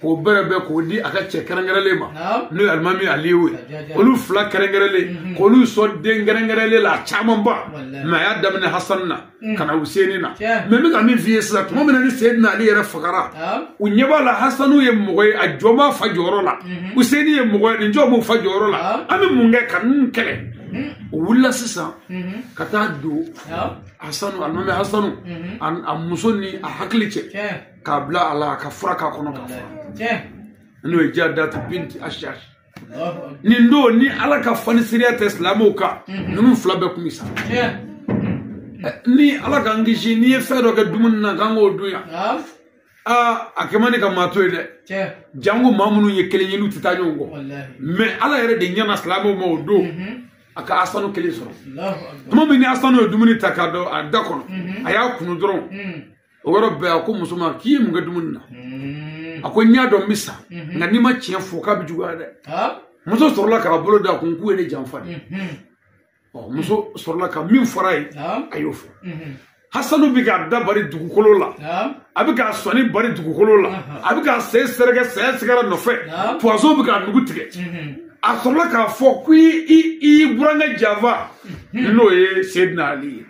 k'o bɛrɛ bɛn k'o di a ka cɛ kɛrɛnkɛrɛnlen ma, n'o ye alimami Aliyu ye. Olu fila kɛrɛnkɛrɛnlen k'olu sɔn den kɛrɛnkɛrɛnlen la a camanba, mɛ a y'a daminɛ Hasani na ka na Useni na. Mɛ n bɛ ka min f'i ye sisan, tuma min na ni Seyidina Ali yɛrɛ fagara, u ɲɛ b'a la Hasanu ye mɔgɔ ye a jɔ b'a fa jɔyɔrɔ la, Useni ye mɔgɔ ye nin jɔ b'o fa jɔyɔrɔ la, an bɛ mun kɛ ka ninnu kɛlɛ? O wulila sisan ka taa don Hasanu, alimami Hasanu, a muso ni a hakili cɛ, k'a bila a la a ka fura k'a kɔnɔ k'a faga, n'o ye Jadatu binti Ashash. Nin don ni Ala ka fanisiriya tɛ silamɛw kan, ninnu fila bɛɛ kun bɛ sa. Ni ala k'an kisi n'i ye fɛn dɔ kɛ dumuni na k'an k'o dun yan aa a kɛ man di ka maa to yen dɛ jango maa minnu ye kelen ye n'u tɛ taa ɲɔgɔn kɔ mɛ ala yɛrɛ de ɲɛna silamɛw ma o don a ka asanu kelen sɔrɔ tuma min ni asanu ye dumuni ta k'a dɔn a da kɔnɔ a y'a kunu dɔrɔn o yɔrɔ bɛɛ a ko muso ma k'i ye mun kɛ dumuni na a ko n y'a dɔn n bɛ sa nka n'i ma tiɲɛ fɔ k'a bɛ juguya dɛ muso sɔrɔla k'a bolo da a kun k'u ye ne janfa de ɔ muso sɔrɔla ka min fɔra a ye a y'o fɔ Hasanu bɛ k'a da bari dugukolo la a bɛ k'a sɔnni bari dugukolo la a bɛ k'a sen sɛrɛkɛ saya sigara nɔfɛ poison bɛ k'a nugu tigɛ a sɔrɔla k'a fɔ ko i y'i burankɛ janfa n'o ye Seydina Ali ye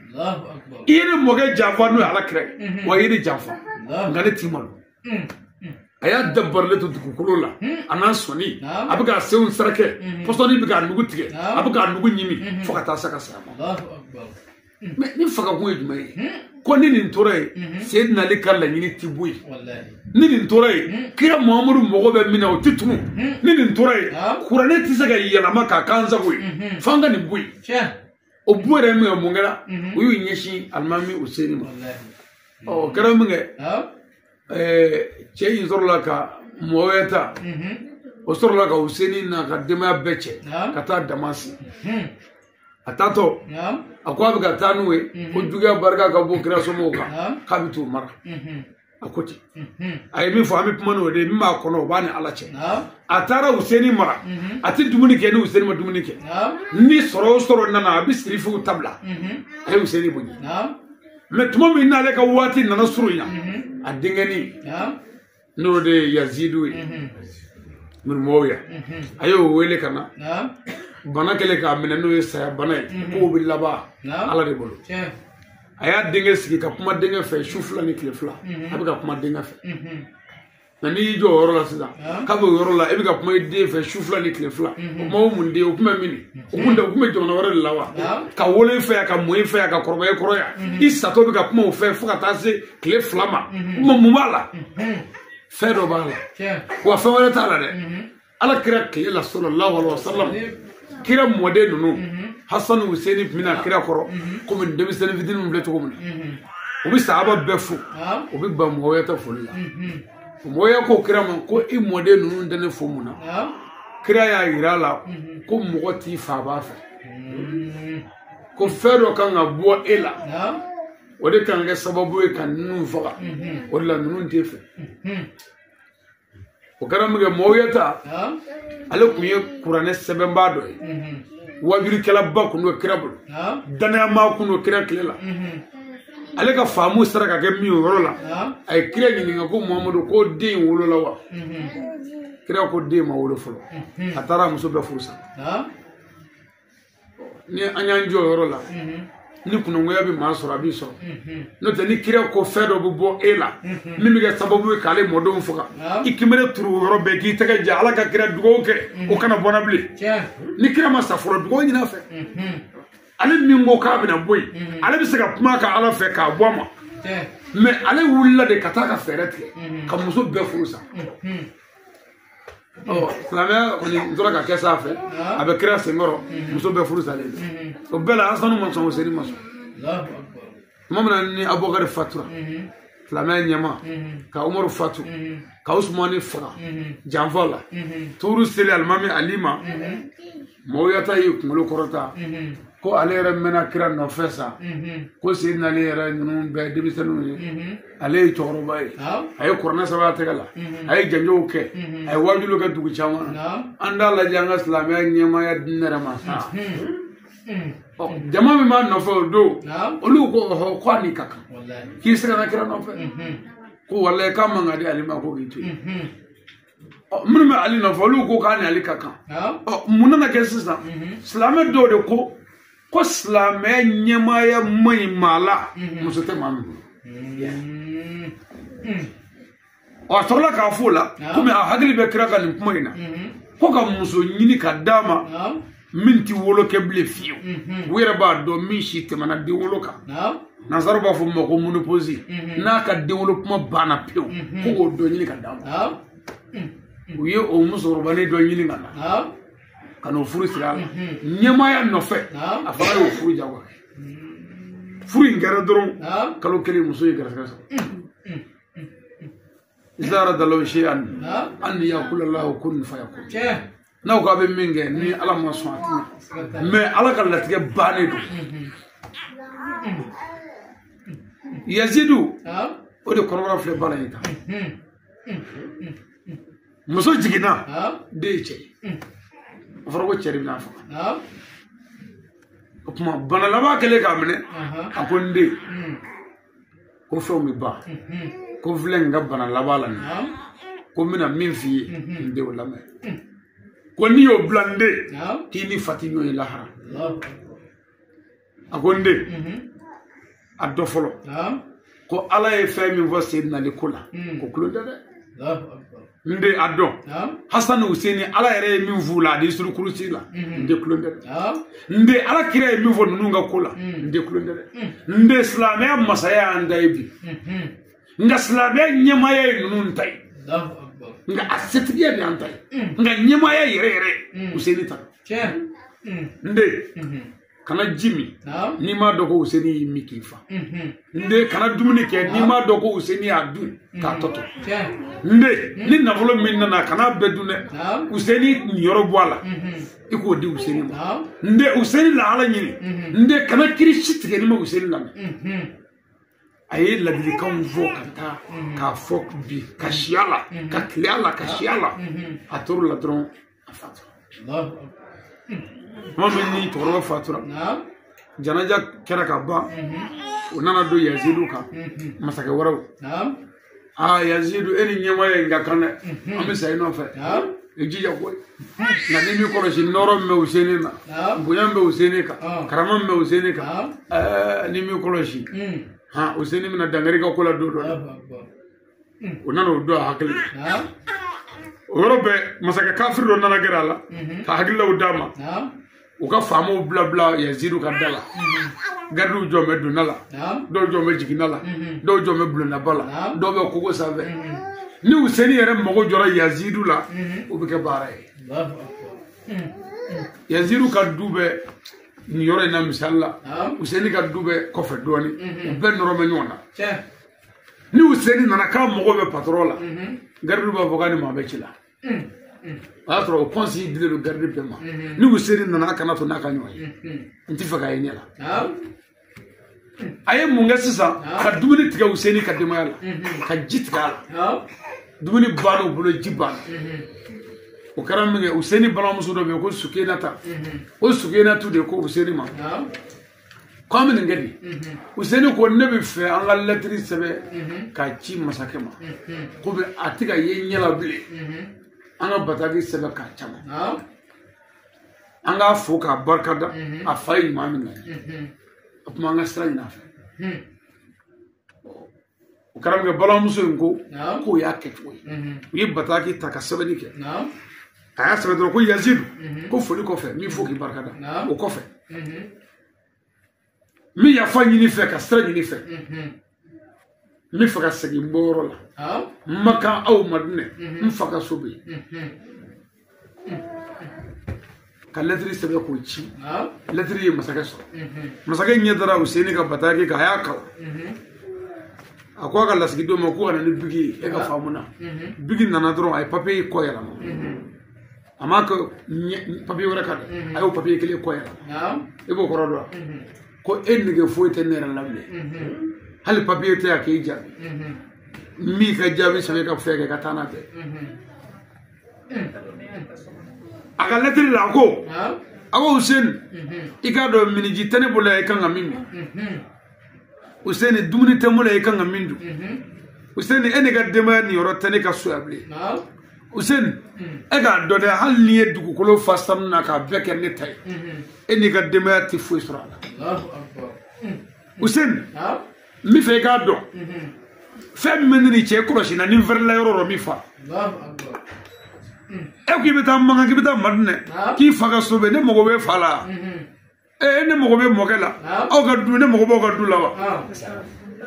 i ye ne mɔkɛ janfa n'o ye Ala kira ye wa i ye ne janfa nka ne t'i malo a y'a da barilen to dugukolo la a n'a sɔnni a bɛ k'a senw sɛrɛkɛ pɔsɔni bɛ k'a nugu tigɛ a bɛ k'a nugu ɲimi fo ka taa se ka saya ma mɛ ni fagakun ye jumɛn ye ko ni nin tora yen Seydina Ali ka laɲini ti bɔ yen ni nin tora yen kira Muhamadu mago bɛ min na o ti tunu ni nin tora yen kuranɛ ti se ka yɛlɛma k'a k'an sago ye f'an ka nin bɔ yen o bɔ yɛrɛ min kɛ mun kɛra u y'u ɲɛsin alimami Useni ma ɔ o kɛra min kɛ cɛ in sɔrɔla ka Muawiya ta o sɔrɔla ka Useni n'a ka denbaya bɛɛ cɛ ka taa Damasi a taatɔ a ko a bɛ ka taa n'u ye ko juguya barika ka bon kira somɔgɔw kan k'a bɛ t'u mara a ko ten a ye min fɔ an bɛ kuma n'o de ye min b'a kɔnɔ o b'a ni Ala cɛ a taara Useni mara a tɛ dumuni kɛ ni Useni ma dumuni kɛ ni sɔrɔ o sɔrɔ nana a bɛ sirifuw tabila a ye Useni bonya mɛ tuma min n'ale ka waati nana surunya a denkɛnin n'o de ye Yazidu ye Muawiya a y'o wele ka na bana kɛlen k'a minɛ n'o ye saya bana ye k'o bɛ laban Ala de bolo a y'a denkɛ sigi ka kuma denkɛ fɛ su fila ni tile fila a bɛ ka kuma denkɛ fɛ nka n'i y'i jɔ o yɔrɔ la sisan k'a bɛ o yɔrɔ la e bɛ ka kuma i den fɛ su fila ni tile fila o kuma o mun den o kun bɛ min o kun tɛ o kun bɛ jamana wɛrɛ de la wa ka wolo i fɛ yan ka mɔ i fɛ yan ka kɔrɔbaya i kɔrɔ yan i satɔ bɛ ka kuma o fɛ fo ka taa se tile fila ma o kuma mun b'a la fɛn dɔ b'a la wa fɛn wɛrɛ t'a la dɛ Ala kira tile la sallallahu alaihi wa sallam kira mɔden ninnu Hasanu Useni tun bɛna kira kɔrɔ komi denmisɛnnin fitininw filɛ cogo min na u bɛ sahaba bɛɛ fo u bɛ ban Muawiya ta foli la Muawiya ko kira ma ko i mɔden ninnu tɛ ne fo mun na kira y'a yira a la ko mɔgɔ t'i fa b'a fɛ ko fɛn dɔ kan ka bɔ e la o de kan ka kɛ sababu ye ka ninnu faga o de la ninnu t'e fɛ o kɛra min kɛ Muawiya ta ale tun ye kuranɛ sɛbɛnbaa dɔ ye wajulikɛlaba kun don kira bolo danayama kun don kira tile la ale ka faamu sera ka kɛ min ye o yɔrɔ la a ye kira ɲininka ko Muhamadu ko den in wolola wa kira ko den ma wolo fɔlɔ a taara muso bɛɛ furu sa ni an y'an jɔ o yɔrɔ la ni kunangoya bɛ maa sɔrɔ a b'i sɔrɔ n'o tɛ ni kira ko fɛn dɔ bɛ bɔ e la min bɛ kɛ sababu ye k'ale mɔdenw faga i kinbere turu o yɔrɔ bɛɛ k'i tɛgɛ ja Ala ka kira dugawu kɛ o kana bɔ n na bilen ni kira ma sa fɔlɔ dugawu ɲini a fɛ ale min ko k'a bɛna bɔ yen ale bɛ se ka kuma ka Ala fɛ k'a bɔ a ma mɛ ale wulila de ka taa ka fɛɛrɛ tigɛ ka muso bɛɛ furu sa ɔ silamɛya kɔni n tora ka kɛ sa fɛ a bɛ kira senkɔrɔ muso bɛɛ furu salen o bɛɛ la Hasanu ma sɔn Useni ma sɔn tuma min na ni Abubakari fatura silamɛya ɲɛma ka Umaru fatu ka Usumani faga janfa la tuuru seli alimami Ali ma Muawiya ta y'i kunkolo kɔrɔta ko ale yɛrɛ mɛnna kira nɔfɛ sa ko Seydina Ali yɛrɛ ninnu bɛɛ denmisɛnninw ye ale ye cɛkɔrɔba ye a ye kuranɛ sɛbɛn a tɛgɛ la a ye janjow kɛ a ye wajuliw kɛ dugu caman na an t'a lajɛ an ka silamɛya ɲɛmaaya di ne yɛrɛ ma sa ɔ jama min b'a nɔfɛ o don olu ko ɔhɔ ko a ni ka kan k'i se ka na kira nɔfɛ ko walayi k'a man ka di ale ma ko k'i to yen ɔ minnu bɛ Ali nɔfɛ olu ko k'a ni Ali ka kan ɔ mun nana kɛ sisan silamɛ dɔw de ko silamɛ ɲɛmaaya man ɲi maa la muso tɛ maa min bolo ɔ a sɔrɔla k'a fɔ o la komi a hakili bɛ kira ka nin kuma in na ko ka muso ɲini ka d'a ma min ti wolo kɛ bilen fiyewu u yɛrɛ b'a dɔn min si tɛmɛna den wolo kan nansaraw b'a fɔ min ma ko ménopause n'a ka den wolo kuma banna pewu ko k'o dɔ ɲini ka d'a ma u ye o musokɔrɔbanin dɔ ɲini ka na ka n'o furu siri a la ɲɛmaaya nɔfɛ a fana y'o furu jagoya. Furu in kɛra dɔrɔn kalo kelen muso ye garisɛgɛ sɔrɔ. Izara dalaw shay'an an yaqula Allahu kun fayakun. N'aw k'a bɛ min kɛ ni Ala ma sɔn a tɛ ɲɛ. Mais Ala ka latigɛ bannen don. Yazidu o de kɔnɔbara filɛ baara in kan. Muso jiginna den ye cɛ ye. A fɔra ko cɛ de bɛna faga. O tuma bana laban kɛlen k'a minɛ a ko n den ko fɛnw bɛ ban ko n filɛ nin ka bana laban la nin ko n bɛna min f'i ye n den o lamɛn ko n'i y'o bila n den k'i ni fa tɛ ɲɔgɔn ye lahara. A ko n den a dɔ fɔlɔ ko Ala ye fɛn min fɔ Seydina Ali ko la ko kulon tɛ dɛ. N den a dɔn Hasan ni Useni Ala yɛrɛ ye min f'u la ani surukurusi la n den kulon tɛ dɛ. N den Ala kira ye min fɔ ninnu ka ko la n den kulon tɛ dɛ. N den silamɛya masaya y'an ta ye bi nka silamɛya ɲɛmaaya ye ninnu ta ye nka a setigiya de y'an ta ye nka ɲɛmaaya yɛrɛ yɛrɛ Useni ta. N den kana ji min n'i m'a dɔn ko Useni y'i min k'i fa. N den kana dumuni kɛ n'i m'a dɔn ko Useni y'a dun k'a tɔ to. N den ni nafolo min nana kana bɛɛ dun dɛ. Useni niyɔrɔ bɔ a la i k'o di Useni ma. N den Useni lahala ɲini. N den kana kiri si tigɛ n'i ma Useni lamɛn. A ye ladilikanw fɔ ka taa k'a fɔ bi ka si a la ka tile a la ka si a la a tor'o la dɔrɔn a fatura. Tuma min ni cɛkɔrɔba fatura janaja kɛra ka ban o nana don Yazidu kan masakɛ wɛrɛw. Aa Yazidu e ni ɲɛmaaya in ka kan dɛ an bɛ sa i nɔfɛ i jija koyi nka n'i m'i kɔlɔsi nɔrɔ min bɛ Useni na bonya min bɛ Useni kan karama min bɛ Useni kan n'i m'i kɔlɔsi han Useni bɛna dankari ka ko la don dɔ la. O nana o don a hakili la. O yɔrɔ bɛɛ masakɛ kafiri dɔ nana gɛrɛ a la ka hakililaw d'a ma. U ka faamaw bila bila Yazidu ka da la. Garidiw jɔ bɛ donda la dɔw jɔ bɛ jiginda la dɔw jɔ bɛ bulondaba la dɔw bɛ kogo sanfɛ. Ni Useni yɛrɛ mago jɔra Yazidu la o bɛ kɛ baara ye. Yazidu ka du bɛ nin yɔrɔ in na misali la Useni ka du bɛ kɔfɛ dɔɔnin u bɛɛ nɔrɔ bɛ ɲɔgɔn na. Ni Useni nana k'a mago bɛ patɔrɔn la garidiw b'a fɔ k'a ni maa bɛ ci la. O y'a sɔrɔ o kɔnsi dilen don garidi bɛɛ ma. Ni Useni nana a kana to n'a ka ɲɔgɔn ye n tɛ fɛ k'a ye ɲɛ la. A ye mun kɛ sisan ka dumuni tigɛ Useni ka denbaya la ka ji tigɛ a la. Dumuni banna u bolo ji banna. O kɛra min kɛ Useni balimamuso dɔ bɛ yen ko Sukenata. O Sukenatu de ko Useni ma ko an bɛ nin kɛ di. Useni ko ne bɛ fɛ an ka lɛtiri sɛbɛn k'a ci masakɛ ma komi a tɛ ka ye ɲɛ la bilen. An ka bataki sɛbɛn k'a caman an k'a fo k'a barikada a fa ye ɲuman min na o tuma an ka sira ɲini a fɛ. O kɛra min kɛ balimamuso in ko k'o y'a kɛcogo ye. U ye bataki ta ka sɛbɛnni kɛ. A y'a sɛbɛn dɔrɔn ko Yazidu ko foli kɔfɛ min fo k'i barikada o kɔfɛ n bɛ yafa ɲini fɛ ka sira ɲini fɛ n bɛ fɛ ka segin n bɔyɔrɔ la n ma kan aw Madinɛ n fa ka so bɛ yen. Ka lɛtiri sɛbɛn k'o ci. Lɛtiri ye masakɛ sɔrɔ. Masakɛ ɲɛ dara Useni ka bataki kan a y'a kalan. A ko a ka lasigidenw ma ko ka na ni bigi ye e ka faamu na. Bigi nana dɔrɔn a ye papiye kɔ yɛlɛma. A m'a kɛ papiye wɛrɛ kan dɛ a y'o papiye kelen kɔ yɛlɛma. I b'o kɔrɔ dɔn wa? Ko e nege foyi tɛ ne yɛrɛ la bilen. Hali papiye tɛ yan k'e jaabi. N b'i ka jaabi sɛbɛn ka fɛn kɛ ka taa n'a bɛɛ. A ka lɛtiri la a ko a ko Useni i k'a dɔn miniji tɛ ne bolo yan i kan ka min min. Useni dumuni tɛ n bolo yan i kan ka min dun. Useni e n'i ka denbaya niyɔrɔ tɛ ne ka so yan bilen. Useni e k'a dɔn dɛ hali n'i ye dugukolo fa sanu na k'a bɛɛ kɛ ne ta ye e n'i ka denbaya tɛ foyi sɔrɔ a la. Useni n bɛ fɛ i k'a dɔn fɛn min bɛ ne ni cɛ kɔlɔsi na ni n fɛrɛla yɔrɔ o yɔrɔ min fa. E ko k'i bɛ taa Makan k'i bɛ taa Madinɛ k'i fa ka so bɛ ne mago bɛ fa la. Ne mago bɛ mɔkɛ la aw ka du ne mago b'aw ka du la wa.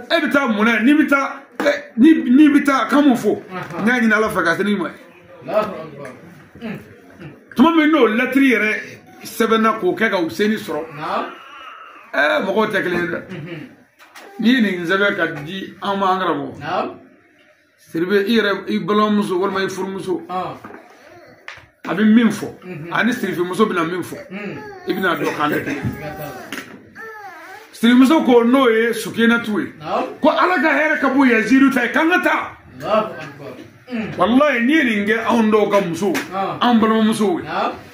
E bɛ taa mun na n'i bɛ taa n'i bɛ taa kan mun fɔ n y'a ɲini Ala fɛ ka se n'i ma ye. Tuma min n'o lɛtiri yɛrɛ sɛbɛnna k'o kɛ ka Useni sɔrɔ Mɔgɔw tɛ kelen ye dɛ. N'i ye nin sɛbɛn ka di an ma an karamɔgɔ. Sidibe i yɛrɛ i balimamuso walima i furumuso. A bɛ min fɔ ani sirifimuso bɛna min fɔ i bɛna dɔn k'an tɛ kelen. Sirimuso ko n'o ye Sukenatu ye ko Ala ka hɛrɛ ka bon Yazidu ta ye k'an ka taa. Walayi n'i ye nin kɛ anw dɔw ka musow anw balimamusow ye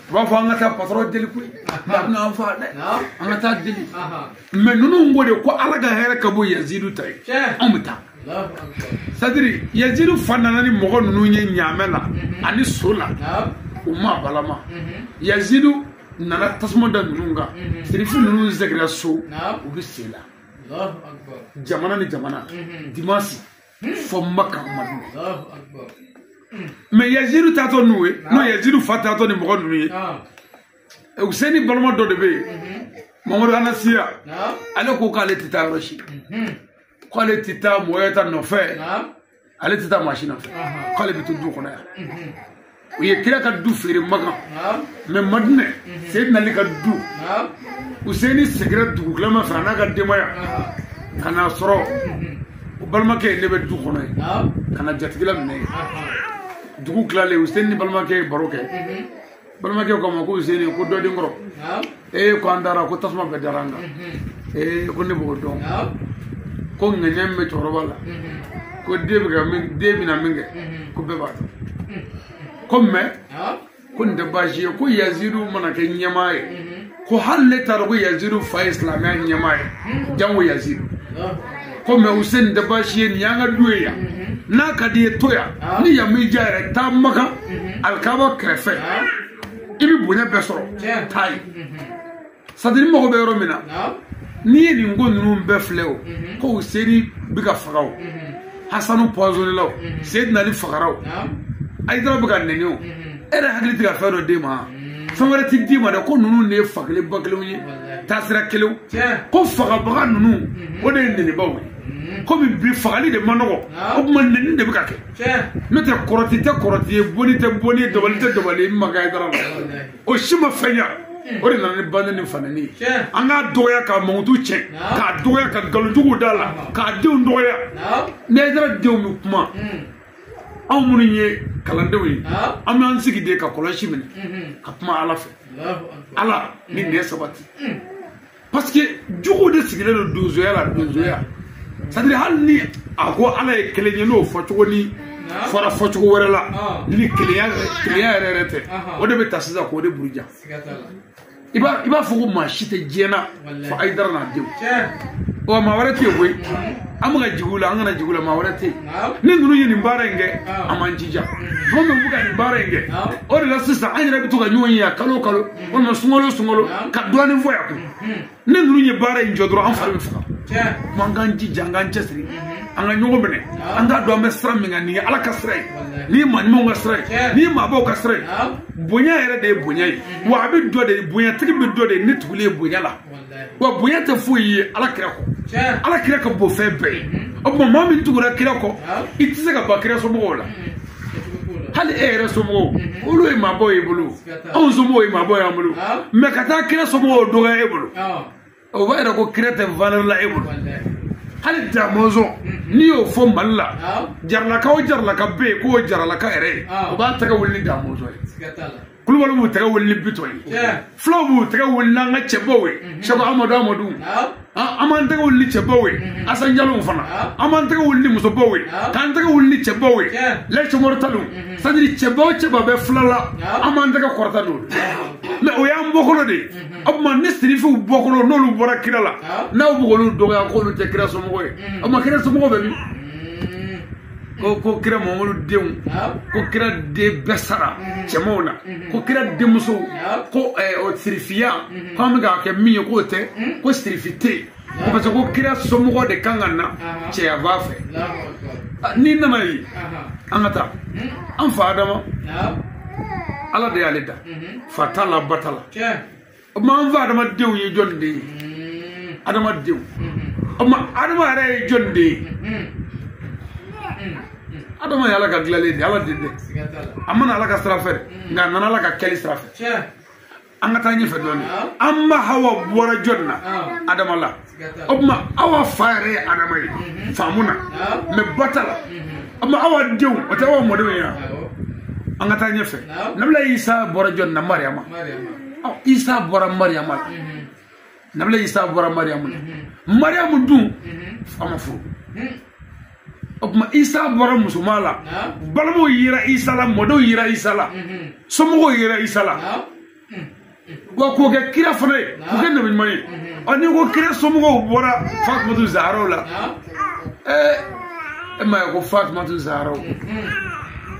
u b'a fɔ an ka taa patɔrɔn deli koyi a bɛna an faga dɛ an ka taa deli mɛ ninnu ko de ko Ala ka hɛrɛ ka bon Yazidu ta ye anw bɛ taa. C'est-à-dire Yazidu fa nana ni mɔgɔ ninnu ye ɲaamɛ la ani so la u ma balama Yazidu nana tasuma da ninnu kan sirifu ninnu sɛgɛrɛ so u bɛ sen la jamana ni jamana dimansi fɔ Maka Madina mɛ Yazidu taatɔ n'u ye n'o Yazidu fa taatɔ ni mɔgɔ ninnu ye Useni balima dɔ de bɛ yen Mamadu Anasiya ale ko k'ale tɛ taa yɔrɔ si k'ale tɛ taa mɔgɔ ta nɔfɛ ale tɛ taa maa si nɔfɛ k'ale bɛ to du kɔnɔ yan. U ye kira ka du feere Makan mɛ Madinɛ Seydina Ali ka du Useni seginna dugukilama fɛ a n'a ka denbaya ka n'a sɔrɔ o balimakɛ ne bɛ du kɔnɔ yen ka na jatigila minɛ yen dugu tilalen Useni ni balimakɛ ye baro kɛ balimakɛ ko a ma ko Useni ko dɔ den kɔrɔ ee ko an dara ko tasuma bɛɛ dara an kan ee ko ne b'o dɔn ko ŋɛɲɛ min bɛ cɛkɔrɔba la ko den bɛ ka min den bɛna min kɛ ko bɛɛ b'a dɔn ko mɛ ko nin tɛ baasi ye ko Yazidu mana kɛ ɲɛmaa ye ko hali ne t'a dɔn ko Yazidu fa ye silamɛya ɲɛmaa ye jango Yazidu ko mɛ Useni tɛ baasi ye nin y'an ka du ye yan n'a ka di ye to yan ni yan m'i diya yɛrɛ taa Makan alikaba kɛrɛfɛ i bɛ bonya bɛɛ sɔrɔ taa yen c'est-à-dire n mago bɛ yɔrɔ min na n'i ye nin ko ninnu bɛɛ filɛ o ko Useni bɛ ka faga o Hasanu poisonné la o Seydina Ali fagara o Ayidara bɛ ka nɛni o e yɛrɛ hakili tɛ ka fɛn dɔ d'e ma fɛn wɛrɛ tɛ d'i ma dɛ ko ninnu de ye fa kelen ba kelenw ye taasira kelenw ko fagabaga ninnu o de ye nɛnibaw ye komi bi fagali de man nɔgɔ o tuma nɛni de bɛ ka kɛ n'o tɛ kɔrɔti tɛ kɔrɔti ye bonni tɛ bonni ye dabali tɛ dabali ye n ma kɛ Ayidara la o si ma fɛn ɲa o de nana ni banni ni fanɛni ye an k'a dɔgɔya k'a mankutu tiɲɛ k'a dɔgɔya ka nkalonjuguw d'a la k'a denw dɔgɔya ni Ayidara denw bɛ kuma anw minnu ye kalandenw ye an b'an sigi de ka kɔlɔsi minɛ ka kuma Ala fɛ Ala ni nɛ sabati parce que juguw de sigilen don donsoya la donsoya c'est-à-dire hali ni a ko Ala ye kelen ye n'o fɔcogo ni fɔra fɔcogo wɛrɛ la ni kelenya yɛrɛ yɛrɛ tɛ o de bɛ ta sisan k'o de buruja i b'a fɔ ko maa si tɛ diɲɛ na fo Ayidara n'a denw ɔ maa wɛrɛ tɛ yen koyi an bɛ ka jigin u la an kana jigin u la maa wɛrɛ tɛ yen ni ninnu ye nin baara in kɛ an m'an jija tuma min u bɛ ka nin baara in kɛ o de la sisan an yɛrɛ bɛ to ka ɲɔgɔn ye yan kalo o kalo walima sunkalo o sunkalo ka dɔɔnin fɔ yan kun ni ninnu ye baara in jɔ dɔrɔn an fari bɛ faga kuma an k'an jija an k'an cɛsiri an ka ɲɔgɔn minɛ an k'a dɔn an bɛ sira min kan nin ye Ala ka sira ye nin ye maa ɲumanw ka sira ye nin ye maabaw ka sira ye bonya yɛrɛ de ye bonya ye wa a bɛ dɔ de bonyatigi bɛ dɔ de ni tuguli ye bonya la wa bonya tɛ foyi ye Ala kira kɔ Ala kira ka bon fɛn bɛɛ ye o tuma maa min tugura kira kɔ i tɛ se ka ban kira somɔgɔw la hali e yɛrɛ somɔgɔw olu ye maabaw ye bolo anw somɔgɔw ye maabaw y'an bolo mɛ ka taa kira somɔgɔw dɔgɔya e bolo o b'a yira ko kira tɛ valeur la e bolo hali damɔzɔn n'i y'o fɔ Mali la jaralaka o jaralaka bɛ yen k'o jaralaka yɛrɛ ye o b'a tɛgɛ wuli ni damɔzɔn ye Kulubali b'u tɛgɛ wuli ni Bitɔn ye fulaw b'u tɛgɛ wuli n'an ka cɛbaw ye Sɛku Amadu Amadu an b'an tɛgɛ wuli ni cɛbaw ye Asan Jalow fana an b'an tɛgɛ wuli ni musobaw ye k'an tɛgɛ wuli ni cɛbaw ye Lɛsi Mɔritaliw c'est-à-dire cɛba o cɛba bɛ fila la an b'an tɛgɛ kɔrɔta n'o ye mɛ o y'an bɔkolo de ye o tuma ni sirifiw bɔkolo n'olu bɔra kira la n'aw bɛ k'olu dɔgɔya k'olu tɛ kira somɔgɔ ye o tuma kira somɔgɔ bɛ min ko kira Mamadu denw ko kira den bɛɛ sara cɛmanw na ko kira denmusow ko sirifiya k'an bɛ k'a kɛ min ye k'o tɛ ko sirifi tɛ yen ko parce que ko kira somɔgɔ de kan ka na cɛya b'a fɛ n'i nana yen an ka taa an fa Adama Ala de y'ale da fa t'a la ba t'a la o tuma an fa adamadenw ye jɔnni de ye adamadenw o tuma Adama yɛrɛ ye jɔnni de ye Adama ye Ala ka dilanlen de ye Ala den tɛ a mana Ala ka sira fɛ dɛ nka a nana Ala ka kɛli sira fɛ An ka taa ɲɛfɛ dɔɔnin. An ba Hawa bɔra jɔn na? Adama la. O tuma Awa fa yɛrɛ ye Adama ye. Faamu na. Mais ba t'a la. O tuma Awa denw o tɛ Awa mɔdenw ye wa? An ka taa ɲɛfɛ. Nabila Isa bɔra jɔn na? Mariama. Ɔ Isa bɔra Mariama la. Nabila Isa bɔra Mariamu la. Mariamu dun a ma furu. O tuma Isa bɔra musoman la. Balimaw yera Isa la, mɔdenw yera Isa la, somɔgɔw yera Isa la. Wa k'o kɛ kira fana ye, k'o kɛ nabi ɲuman ye. Ɔ n'i ko kira somɔgɔw bɔra Fatumatu Zaharaw la, e m'a ye ko Fatumatu Zaharaw.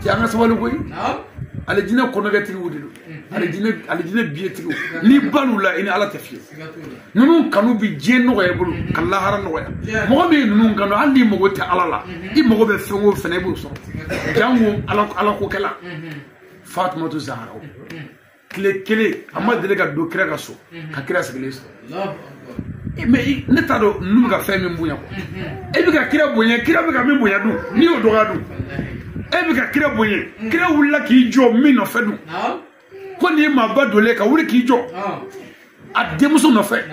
Cɛ an ka sabali koyi. Alijinɛ kɔnɔkɛtigiw de don. Alijinɛ biyetigiw. N'i bal'u la i ni Ala tɛ fiyewu. Ninnu kanu bi diɲɛ nɔgɔya i bolo ka lahara nɔgɔya. Mɔgɔ min ye ninnu kanu hali n'i mago tɛ Ala la, i mago bɛ fɛn o fɛn na i b'o sɔrɔ. Jango Ala kokɛla. Fatumatu Zaharaw. Tile kelen a ma deli ka don kira ka so ka kira sigilen sɔrɔ. Mais ne t'a dɔn ninnu bɛ ka fɛn min bonya quoi. E bɛ ka kira bonya, kira bɛ ka min bonya dun, n'i y'o dɔgɔya dun. E bɛ ka kira bonya, kira wulila k'i jɔ min nɔfɛ dun. Ko nin ye maaba donlen ka wuli k'i jɔ a denmuso nɔfɛ.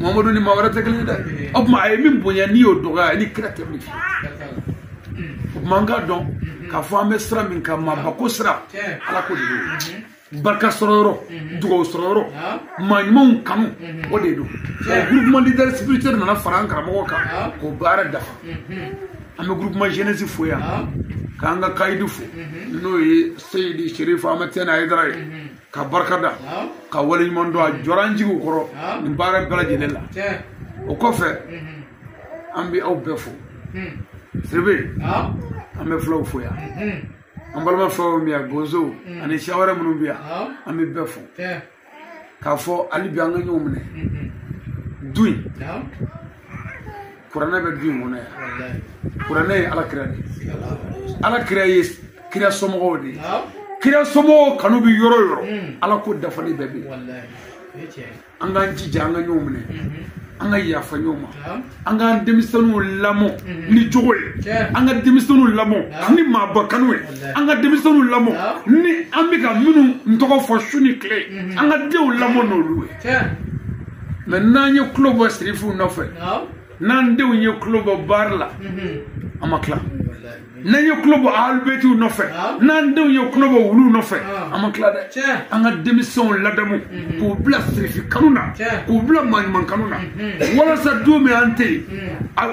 Mamadu ni maa wɛrɛ tɛ kelen ye dɛ. O tuma a ye min bonya n'i y'o dɔgɔya ni kira tɛ wuli. O tuma an k'a dɔn k'a fɔ an bɛ sira min kan, maaba ko sira, Ala ko de don. Barika sɔrɔ yɔrɔ, dugawu sɔrɔ yɔrɔ, maa ɲumanw kanu, o de don. O groupement leader spirituel nana fara an karamɔgɔ kan k'o baara dafa. An bɛ groupement jeunesse fo yan, k'an ka kayidu fo, n'o ye Seyidi Sherif Ahmed Tidiane Hayidara ye, ka barika da, ka waleɲuman dɔn, a jɔra an jigiw kɔrɔ nin baara bɛɛ lajɛlen la. O kɔfɛ an bɛ aw bɛɛ fo. Siribe, an bɛ fulaw fo yan. An balima fɛnw bɛ yan, bozow ani siya wɛrɛ minnu bɛ yan, an bɛ bɛɛ fo. K'a fɔ hali bi an ka ɲɔgɔn minɛ. Du in, kuranɛ bɛ du in kɔnɔ yan. Kuranɛ ye Ala kira de ye. Ala kira ye kira somɔgɔw de ye. Kira somɔgɔw kanu bɛ yɔrɔ o yɔrɔ, Ala ko dafalen bɛɛ bɛ yen. An k'an jija an ka ɲɔgɔn minɛ. An ka yafa ɲɔgɔn ma. An k'an denmisɛnninw lamɔ ni jogo ye. An ka denmisɛnninw lamɔ ni maaba kanu ye. An ka denmisɛnninw lamɔ ni an bɛ ka minnu tɔgɔ fɔ su ni tile. An ka denw lamɔ n'olu ye. Mais n'an ye tulo bɔ sirifuw nɔfɛ, n'an denw ye tulo bɔ baara la, an ma tila. N'an ye tulo bɔ alibetiw nɔfɛ, n'an denw ye tulo bɔ wuluw nɔfɛ, an ma tila dɛ. An ka denmisɛnw ladamu k'u bila sirifi kanu na, k'u bila maaɲuman kanu na, walasa don min an tɛ yen,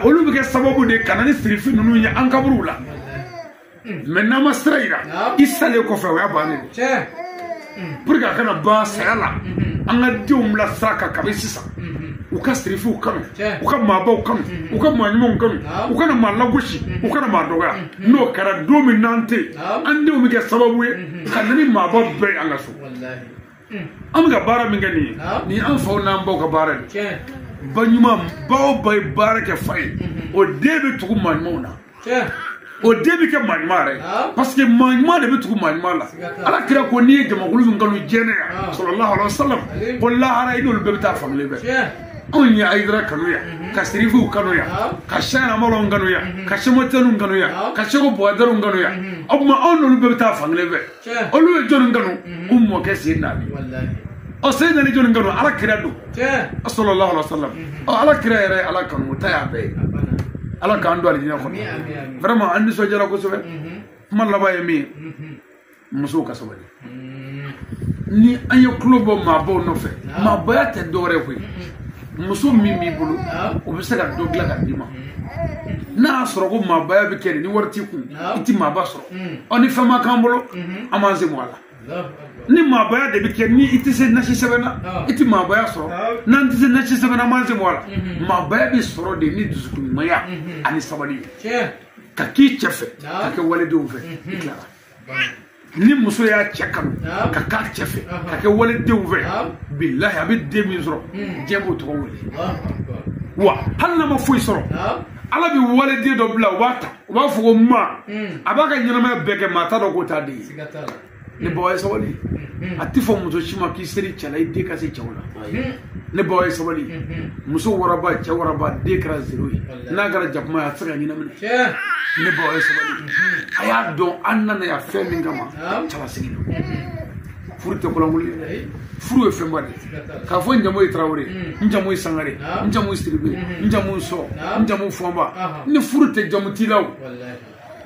olu bɛ kɛ sababu de ye ka na ni sirifi ninnu ye an kaburuw la. Mais n'an ma sira yira, i salen kɔfɛ o y'a bannen de. Pour que a kana ban saya la, an ka denw bila sira kan kabi sisan. U ka sirifiw kanu, u ka maabaw kanu, u ka maa ɲumanw kanu, u kana maa lagosi, u kana maa dɔgɔya. N'o kɛra don min n'an tɛ yen, an denw bɛ kɛ sababu ye ka na ni maaba bɛɛ ye an ka so. An bɛ ka baara min kɛ nin ye, nin ye an faw n'an baw ka baara de ye. Ba ɲuman, ba o ba ye baara kɛ fa ye, o den bɛ tugu maa ɲumanw na. O den bɛ kɛ maa ɲuman yɛrɛ ye, parce que maa ɲuman de bɛ tugu maa ɲuman la. Ala kira ko n'i ye jamakulu min kanu diɲɛ yan, sallallahu alaihi wa sallam, ko lahara i n'olu bɛɛ bɛ taa fankelen fɛ. Anw ye Hayidara kanu yan, ka Sirifuw kanu yan, ka Sɛki Amadu kanu yan, ka Sɛmɔtɛniw kanu yan, ka Sɛku Bukadariw kanu yan. O tuma anw n'olu bɛɛ bɛ taa fankelen fɛ. Olu ye jɔnni kanu? U mɔkɛ Seyidina Ali. Ɔ Seyidina Ali jɔnni kanu? Ala kira don. Sallallahu alaihi wa sallam. Ɔ Ala kira yɛrɛ ye Ala kanu, o ta y'a bɛɛ ye. Ala k'an don alijinɛ kɔnɔ. Vraiment an nisɔndiyara kosɛbɛ. Kuma laban ye min ye, musow ka sabali. Ni an ye tulo bɔ maabaw nɔfɛ, maabaya tɛ dɔwɛrɛ ye koyi. Muso min b'i bolo, o bɛ se ka dɔ dilan ka d'i ma. N'a y'a sɔrɔ ko maabaya bɛ kɛ de, ni wari t'i kun, i ti maaba sɔrɔ. Ɔ ni fɛn ma k'an bolo, an b'an sen bɔ a la. Ni maabaya de bɛ kɛ, ni i tɛ se nasi sɛbɛn na, i ti maabaya sɔrɔ. N'an tɛ se nasi sɛbɛn na, an b'an sen bɔ a la. Maabaya bɛ sɔrɔ de ni dusukun ɲumanya ani sabali ye. Ka k'i cɛ fɛ, ka kɛ walidenw fɛ, i tilara. Ni muso y'a cɛ kanu, ka k'a cɛ fɛ, ka kɛ walidenw fɛ, bilahi a bɛ den min sɔrɔ, diɲɛ b'o tɔgɔ wele. Wa hali n'a ma foyi sɔrɔ, Ala bɛ waliden dɔ bila, u b'a ta, u b'a fɔ ko ma, a b'a ka ɲɛnamaya bɛɛ kɛ, maa t'a dɔn k'o t'a den ye. Ne baw ye sabali. A tɛ fɔ muso si ma k'i seri cɛ la, i den ka se cɛw la. Ne baw ye sabali. Muso waraba, cɛ waraba, den kɛra zéro ye. N'a kɛra jakuma ye, a tɛ se ka ɲɛnaminɛ. Ne baw ye sabali. A y'a dɔn an nana yan fɛn min kama, cɛlasigi don. Furu tɛ kolankolon ye furu ye fɛnba de ye k'a fɔ n jamu ye Tarawele n jamu ye Sangare n jamu ye Sidibe n jamu ye Sɔ n jamu ye Fɔnba ni furu tɛ jamu t'i la o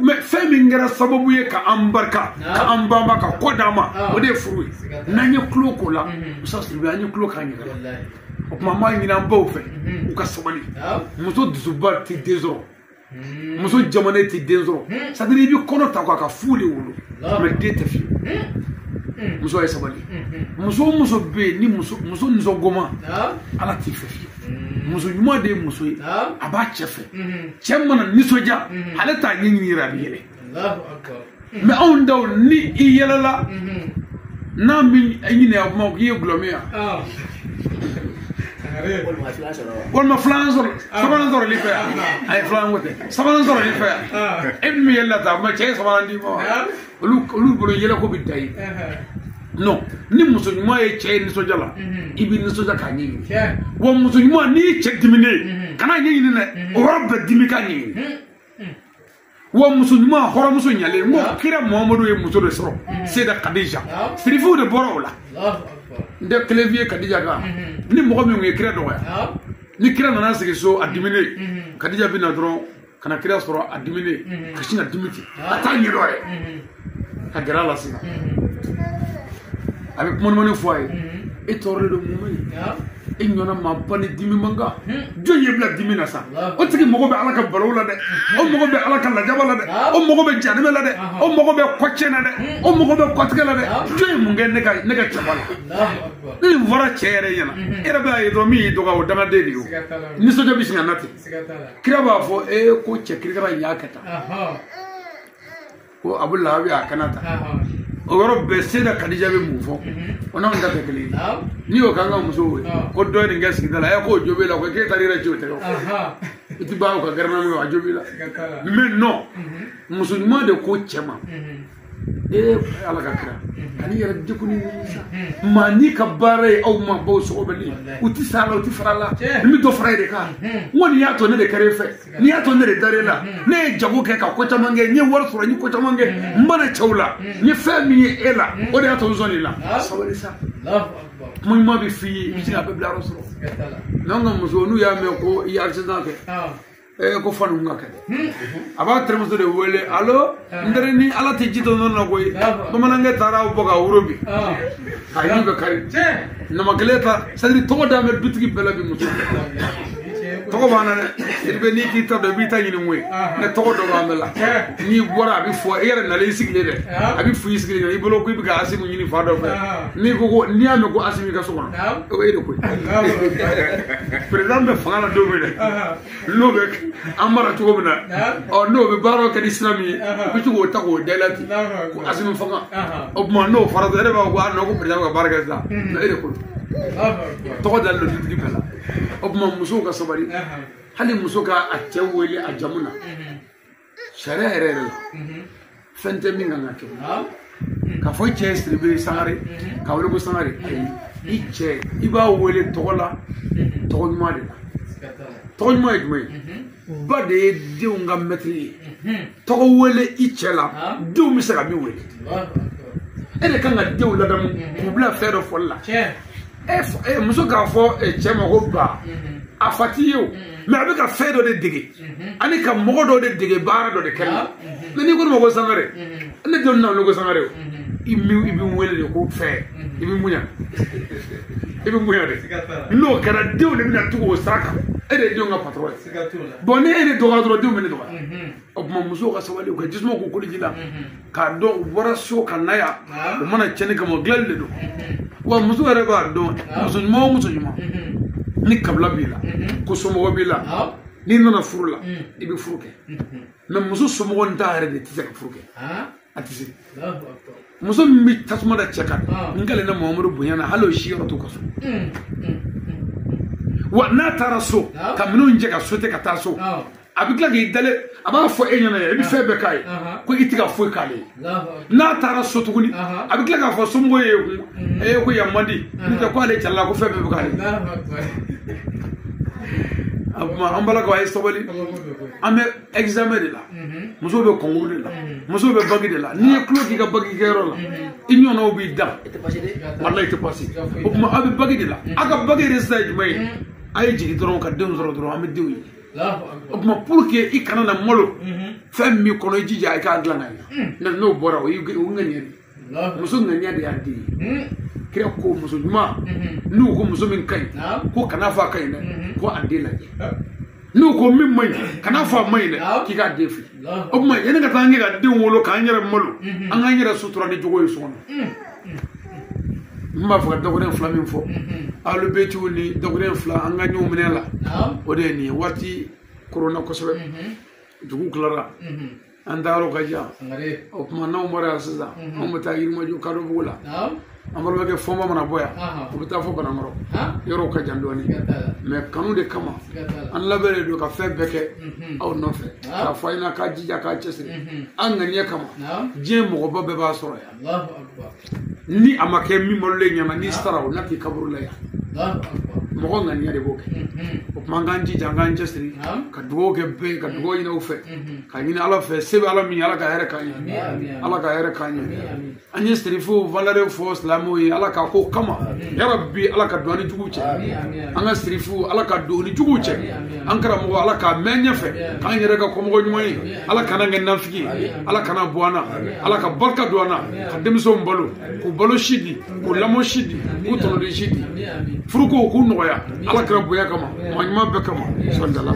mais fɛn min kɛra sababu ye ka an barika ka an banba ka kɔ d'an ma o de ye furu ye n'an ye tulo k'o la Musa Sidibe an ye tulo k'an yɛrɛ la o tuma an b'a ɲini an baw fɛ u ka sabali muso dusuba tɛ den sɔrɔ muso jamanen tɛ den sɔrɔ c'est à dire i bɛ kɔnɔ ta quoi ka fu de wolo mais den tɛ fiyewu muso ye sabali muso o muso bɛ yen ni muso nisɔngoma ala t'i fɛ fiyewu muso ɲuman de ye muso ye a b'a cɛ fɛ cɛ mana nisɔndiya ale t'a ɲɛɲini yɛrɛ a bɛ yɛlɛ mais anw daw ni i yɛlɛla n'a min ɲinɛ a kuma k'i ye gulɔ min yan walima filanan sɔrɔ sabanan sɔrɔli fɛ yan ayi filanan ko tɛ sabanan sɔrɔli fɛ yan e min yɛlɛla tan ma cɛ ye sabanan d'i ma wa olu bolo yɛlɛko bɛ da yen non ni muso ɲuman ye cɛ ye nisɔndiya la i bɛ nisɔndiya k'a ɲɛɲini wa muso ɲuman n'i ye cɛ diminen ye kana ɲɛɲini dɛ o yɔrɔ bɛɛ dimi k'a ɲɛɲini wa muso ɲuman hɔrɔnmuso ɲalen n ko kira Muhamadu ye muso de sɔrɔ Seyida Kadija sirifiw de bɔra o la n tɛ kelen f'i ye Kadija kan ni mɔgɔ min tun ye kira dɔgɔya ni kira nana sigi so a diminen Kadija bɛ na dɔrɔn ka na kira sɔrɔ a diminen ka sin ka dimi ten a t'a ɲɛ dɔn yɛrɛ ka gɛrɛ a la sisan a bɛ kuma dumanni fɔ a ye e tɔɔrɔlen don mun ye e ɲɔgɔnna maa ba ni dimi man kan jɔn ye bila dimi na sa o tigi mago bɛ ala ka balow la dɛ o mago bɛ ala ka lajaba la dɛ o mago bɛ janimɛ la dɛ o mago bɛ kɔcɛn na dɛ o mago bɛ kɔtigɛ la dɛ jɔn ye mun kɛ ne ka cɛba la ne nin fɔra cɛ yɛrɛ ɲɛna e yɛrɛ b'a ye dɔrɔn min y'i dɔgɔya o dangaden de ye o nisɔndiya bɛ sin ka na ten kira b'a fɔ ee ko cɛ kirikara in y'a kɛ tan ko Abu Lahabi y'a kɛnɛ ta o yɔrɔ bɛɛ Seyida Kadija bɛ mun fɔ o n'anw ta tɛ kelen ye n'i y'o k'an ka musow ye ko dɔ ye nin kɛ sigida la ɛ k'o jo b'e la ko k'e taara i yɛrɛ ci o tɛgɛ i ti ban o ka gɛrɛnna min a jo b'i la mais non muso ɲuman de ko cɛ ma ee ala ka kira kan'i yɛrɛ degun ni sa maa n'i ka baara ye aw ma baw sɔgɔbɛli u ti sa la u ti fara la n bɛ dɔ fara e de kan n ko nin y'a to ne de kɛra e fɛ nin y'a to ne de dar'e la ne ye jago kɛ ka ko caman kɛ n ye wari sɔrɔ n ye ko caman kɛ n mana cɛw la n ye fɛn min ye e la o de y'a to n sɔn nin la sabali sa kuma ɲuman bɛ f'i ye i bɛ se k'a bɛɛ bila yɔrɔ sɔrɔ n'anw ka muso n'u y'a mɛn ko i ye accident kɛ ko fa ninnu ka kɛ a b'a terimuso de wele alo n teri ni ala tɛ ji to nɔnɔ na koyi bamanankɛ taara bɔ ka woro bi k'a yiri bɛ kari namakelen ta c'est à dire tɔgɔ d'an bɛ dutigi bɛɛ la bi muso tɔgɔ b'an na dɛ Sidibe n'i k'i ta dɔn i b'i ta ɲini koyi ne tɔgɔ dɔ b'an bɛɛ la n'i bɔra a bɛ fɔ e yɛrɛ nalen i sigilen dɛ a bɛ fɔ i sigilen i bolo ko i bɛ ka Asimu ɲini fa dɔ fɛ n'i ko ko n'i y'a mɛn ko Asimu i ka so kɔnɔ o e de koyi président bɛ fanga la don min dɛ n'o bɛ an mara cogo min na ɔ n'o bɛ baaraw kɛ ni sira min ye u bɛ se k'o ta k'o da i la ten ko Asimu fanga o tuma n'o fɔra dɔrɔn e de b'a fɔ ko a non ko président bɛ ka baara kɛ sisan e de ko tɔgɔ dalen don dutigi bɛɛ la o tuma musow ka sabali hali muso ka a cɛ wele a jamu na sariya yɛrɛ yɛrɛ la fɛn tɛ min kan ka kɛ k'a fɔ i cɛ ye Sidibe Sangare k'a wele ko Sangare ayi i cɛ i b'a wele tɔgɔ la tɔgɔ ɲuman de la tɔgɔ ɲuman ye jumɛn ye ba de ye denw ka mɛtiri ye tɔgɔ wele i cɛ la denw bɛ se ka min wele e de kan ka denw ladamu k'u bila fɛn dɔ fɔli la muso k'a fɔ cɛ ma ko ba a fa t'i ye o mais a bɛ ka fɛn dɔ de dege ani ka mɔgɔ dɔ de dege baara dɔ de kɛli la mais n'i ko ne ma ko Sangare ne denw na wele ko Sangare o i bɛ wele de ko fɛn i bɛ munya i bɛ munya de n'o kɛra denw de bɛna tugu o sira kan e de ye denw ka patron ye bon ni e de dɔgɔya dɔrɔn denw bɛ ne dɔgɔya o tuma musow ka sabali u ka jisuma k'u koliji la k'a dɔn u bɔra so ka na yan u mana tiɲɛni kama o dilanli de don wa muso yɛrɛ b'a dɔn muso ɲuman o muso ɲuman ni kabila b'i la ko somɔgɔ b'i la n'i nana furu la i bɛ furu kɛ mais muso somɔgɔ t'a yɛrɛ de tɛ se ka furu kɛ a tɛ se muso min bɛ tasuma da cɛ kan n kɛlen ne Muhamadu bonya na hali o si yɔrɔ t'u ka so wa n'a taara so ka minɛnw jɛ ka so tɛ ka taa so a bɛ tila k'i dalen a b'a fɔ e ɲɛna i bɛ fɛn bɛɛ k'a ye ko i tɛ ka foyi k'ale ye n'a taara so tuguni a bɛ tila k'a fɔ somɔgɔw ye kun ee ko yan man di n'o tɛ ko ale cɛla ko fɛn bɛɛ bɛ k'ale ye a tuma an balakaw a ye sabali an bɛ examen de la Muso bɛ concours de la, muso bɛ bac de la. N'i ye tulo k'i ka bac kɛyɔrɔ la, i ɲɔgɔnnaw b'i da. Walayi i tɛ passer. O tuma aw bɛ bac de la, aw ka bac résultat ye jumɛn ye? A ye jigin dɔrɔn ka denw sɔrɔ dɔrɔn, an bɛ denw ye. O tuma pour que i kana na malo fɛn min kɔnɔ, i jija i k'a dilan ka ɲɛ. N'o bɔra, o ye ŋaniya de ye. Muso ŋaniya de y'a den ye. Kira ko muso ɲuman, n'u ko muso min ka ɲi, ko kana fɔ a ka ɲi dɛ, ko a den lajɛ. N'u ko min man ɲi, kana fɔ a man ɲi dɛ, k'i k'a den fili. O tuma yanni ka taa an kɛ ka denw wolo k'an yɛrɛ malo, an k'an yɛrɛ sutura ni jogo ye so kɔnɔ. N b'a fɛ ka dakuruɲɛ fila min fɔ, alubetiw ni dakuruɲɛ fila an ka ɲɔgɔn minɛ la, o de ye nin ye. Waati koronna kosɛbɛ, dugu tilara, an taayɔrɔ ka jan. O tuma n'anw bɔra yan sisan, anw bɛ taa Yirimajɔ Kadɔbugu la. An balimakɛ Fɔnba mana bɔ yan, u bɛ taa fɔ Banankɔrɔ. Yɔrɔw ka jan dɔɔnin, mais kanu de kama an labɛnnen don ka fɛn bɛɛ kɛ aw nɔfɛ, k'a fɔ a ɲɛna k'a jija k'a cɛsiri an ŋaniya kama. Diɲɛ mɔgɔba bɛɛ b'a sɔrɔ yan. Ni a ma kɛ min malolen ɲɛna, n'i sara o n'a t'i kaburu la yan. Mɔgɔ ŋaniya de b'o kɛ. O tuma an k'an jija, an k'an cɛsiri ka dugawu kɛ bɛɛ ye, ka dugawu ɲini aw fɛ, ka ɲini Ala fɛ. Se bɛ Ala min ye, Ala ka hɛrɛ k'an ye, Ala ka hɛrɛ k'an ye. An ye sirifuw valeur fɔ silamɛw ye, Ala k'a ko kama yarabi, Ala ka don an ni juguw cɛ. An ka sirifuw, Ala ka don ni juguw cɛ. An karamɔgɔ, Ala k'a mɛn ɲɛfɛ, k'an yɛrɛ ka kɔmɔgɔ ɲuman ye. Ala kana kɛ nafigi ye, Ala kana bɔ an na, Ala ka barika don an na, ka denmisɛnw balo, k'u balo si di, k'u lamɔ si di, k'u tɔnɔdi si di, furukow k'u nɔgɔya, Ala kɛra bonya kama, maa ɲuman bɛɛ kama. Sɔli ala.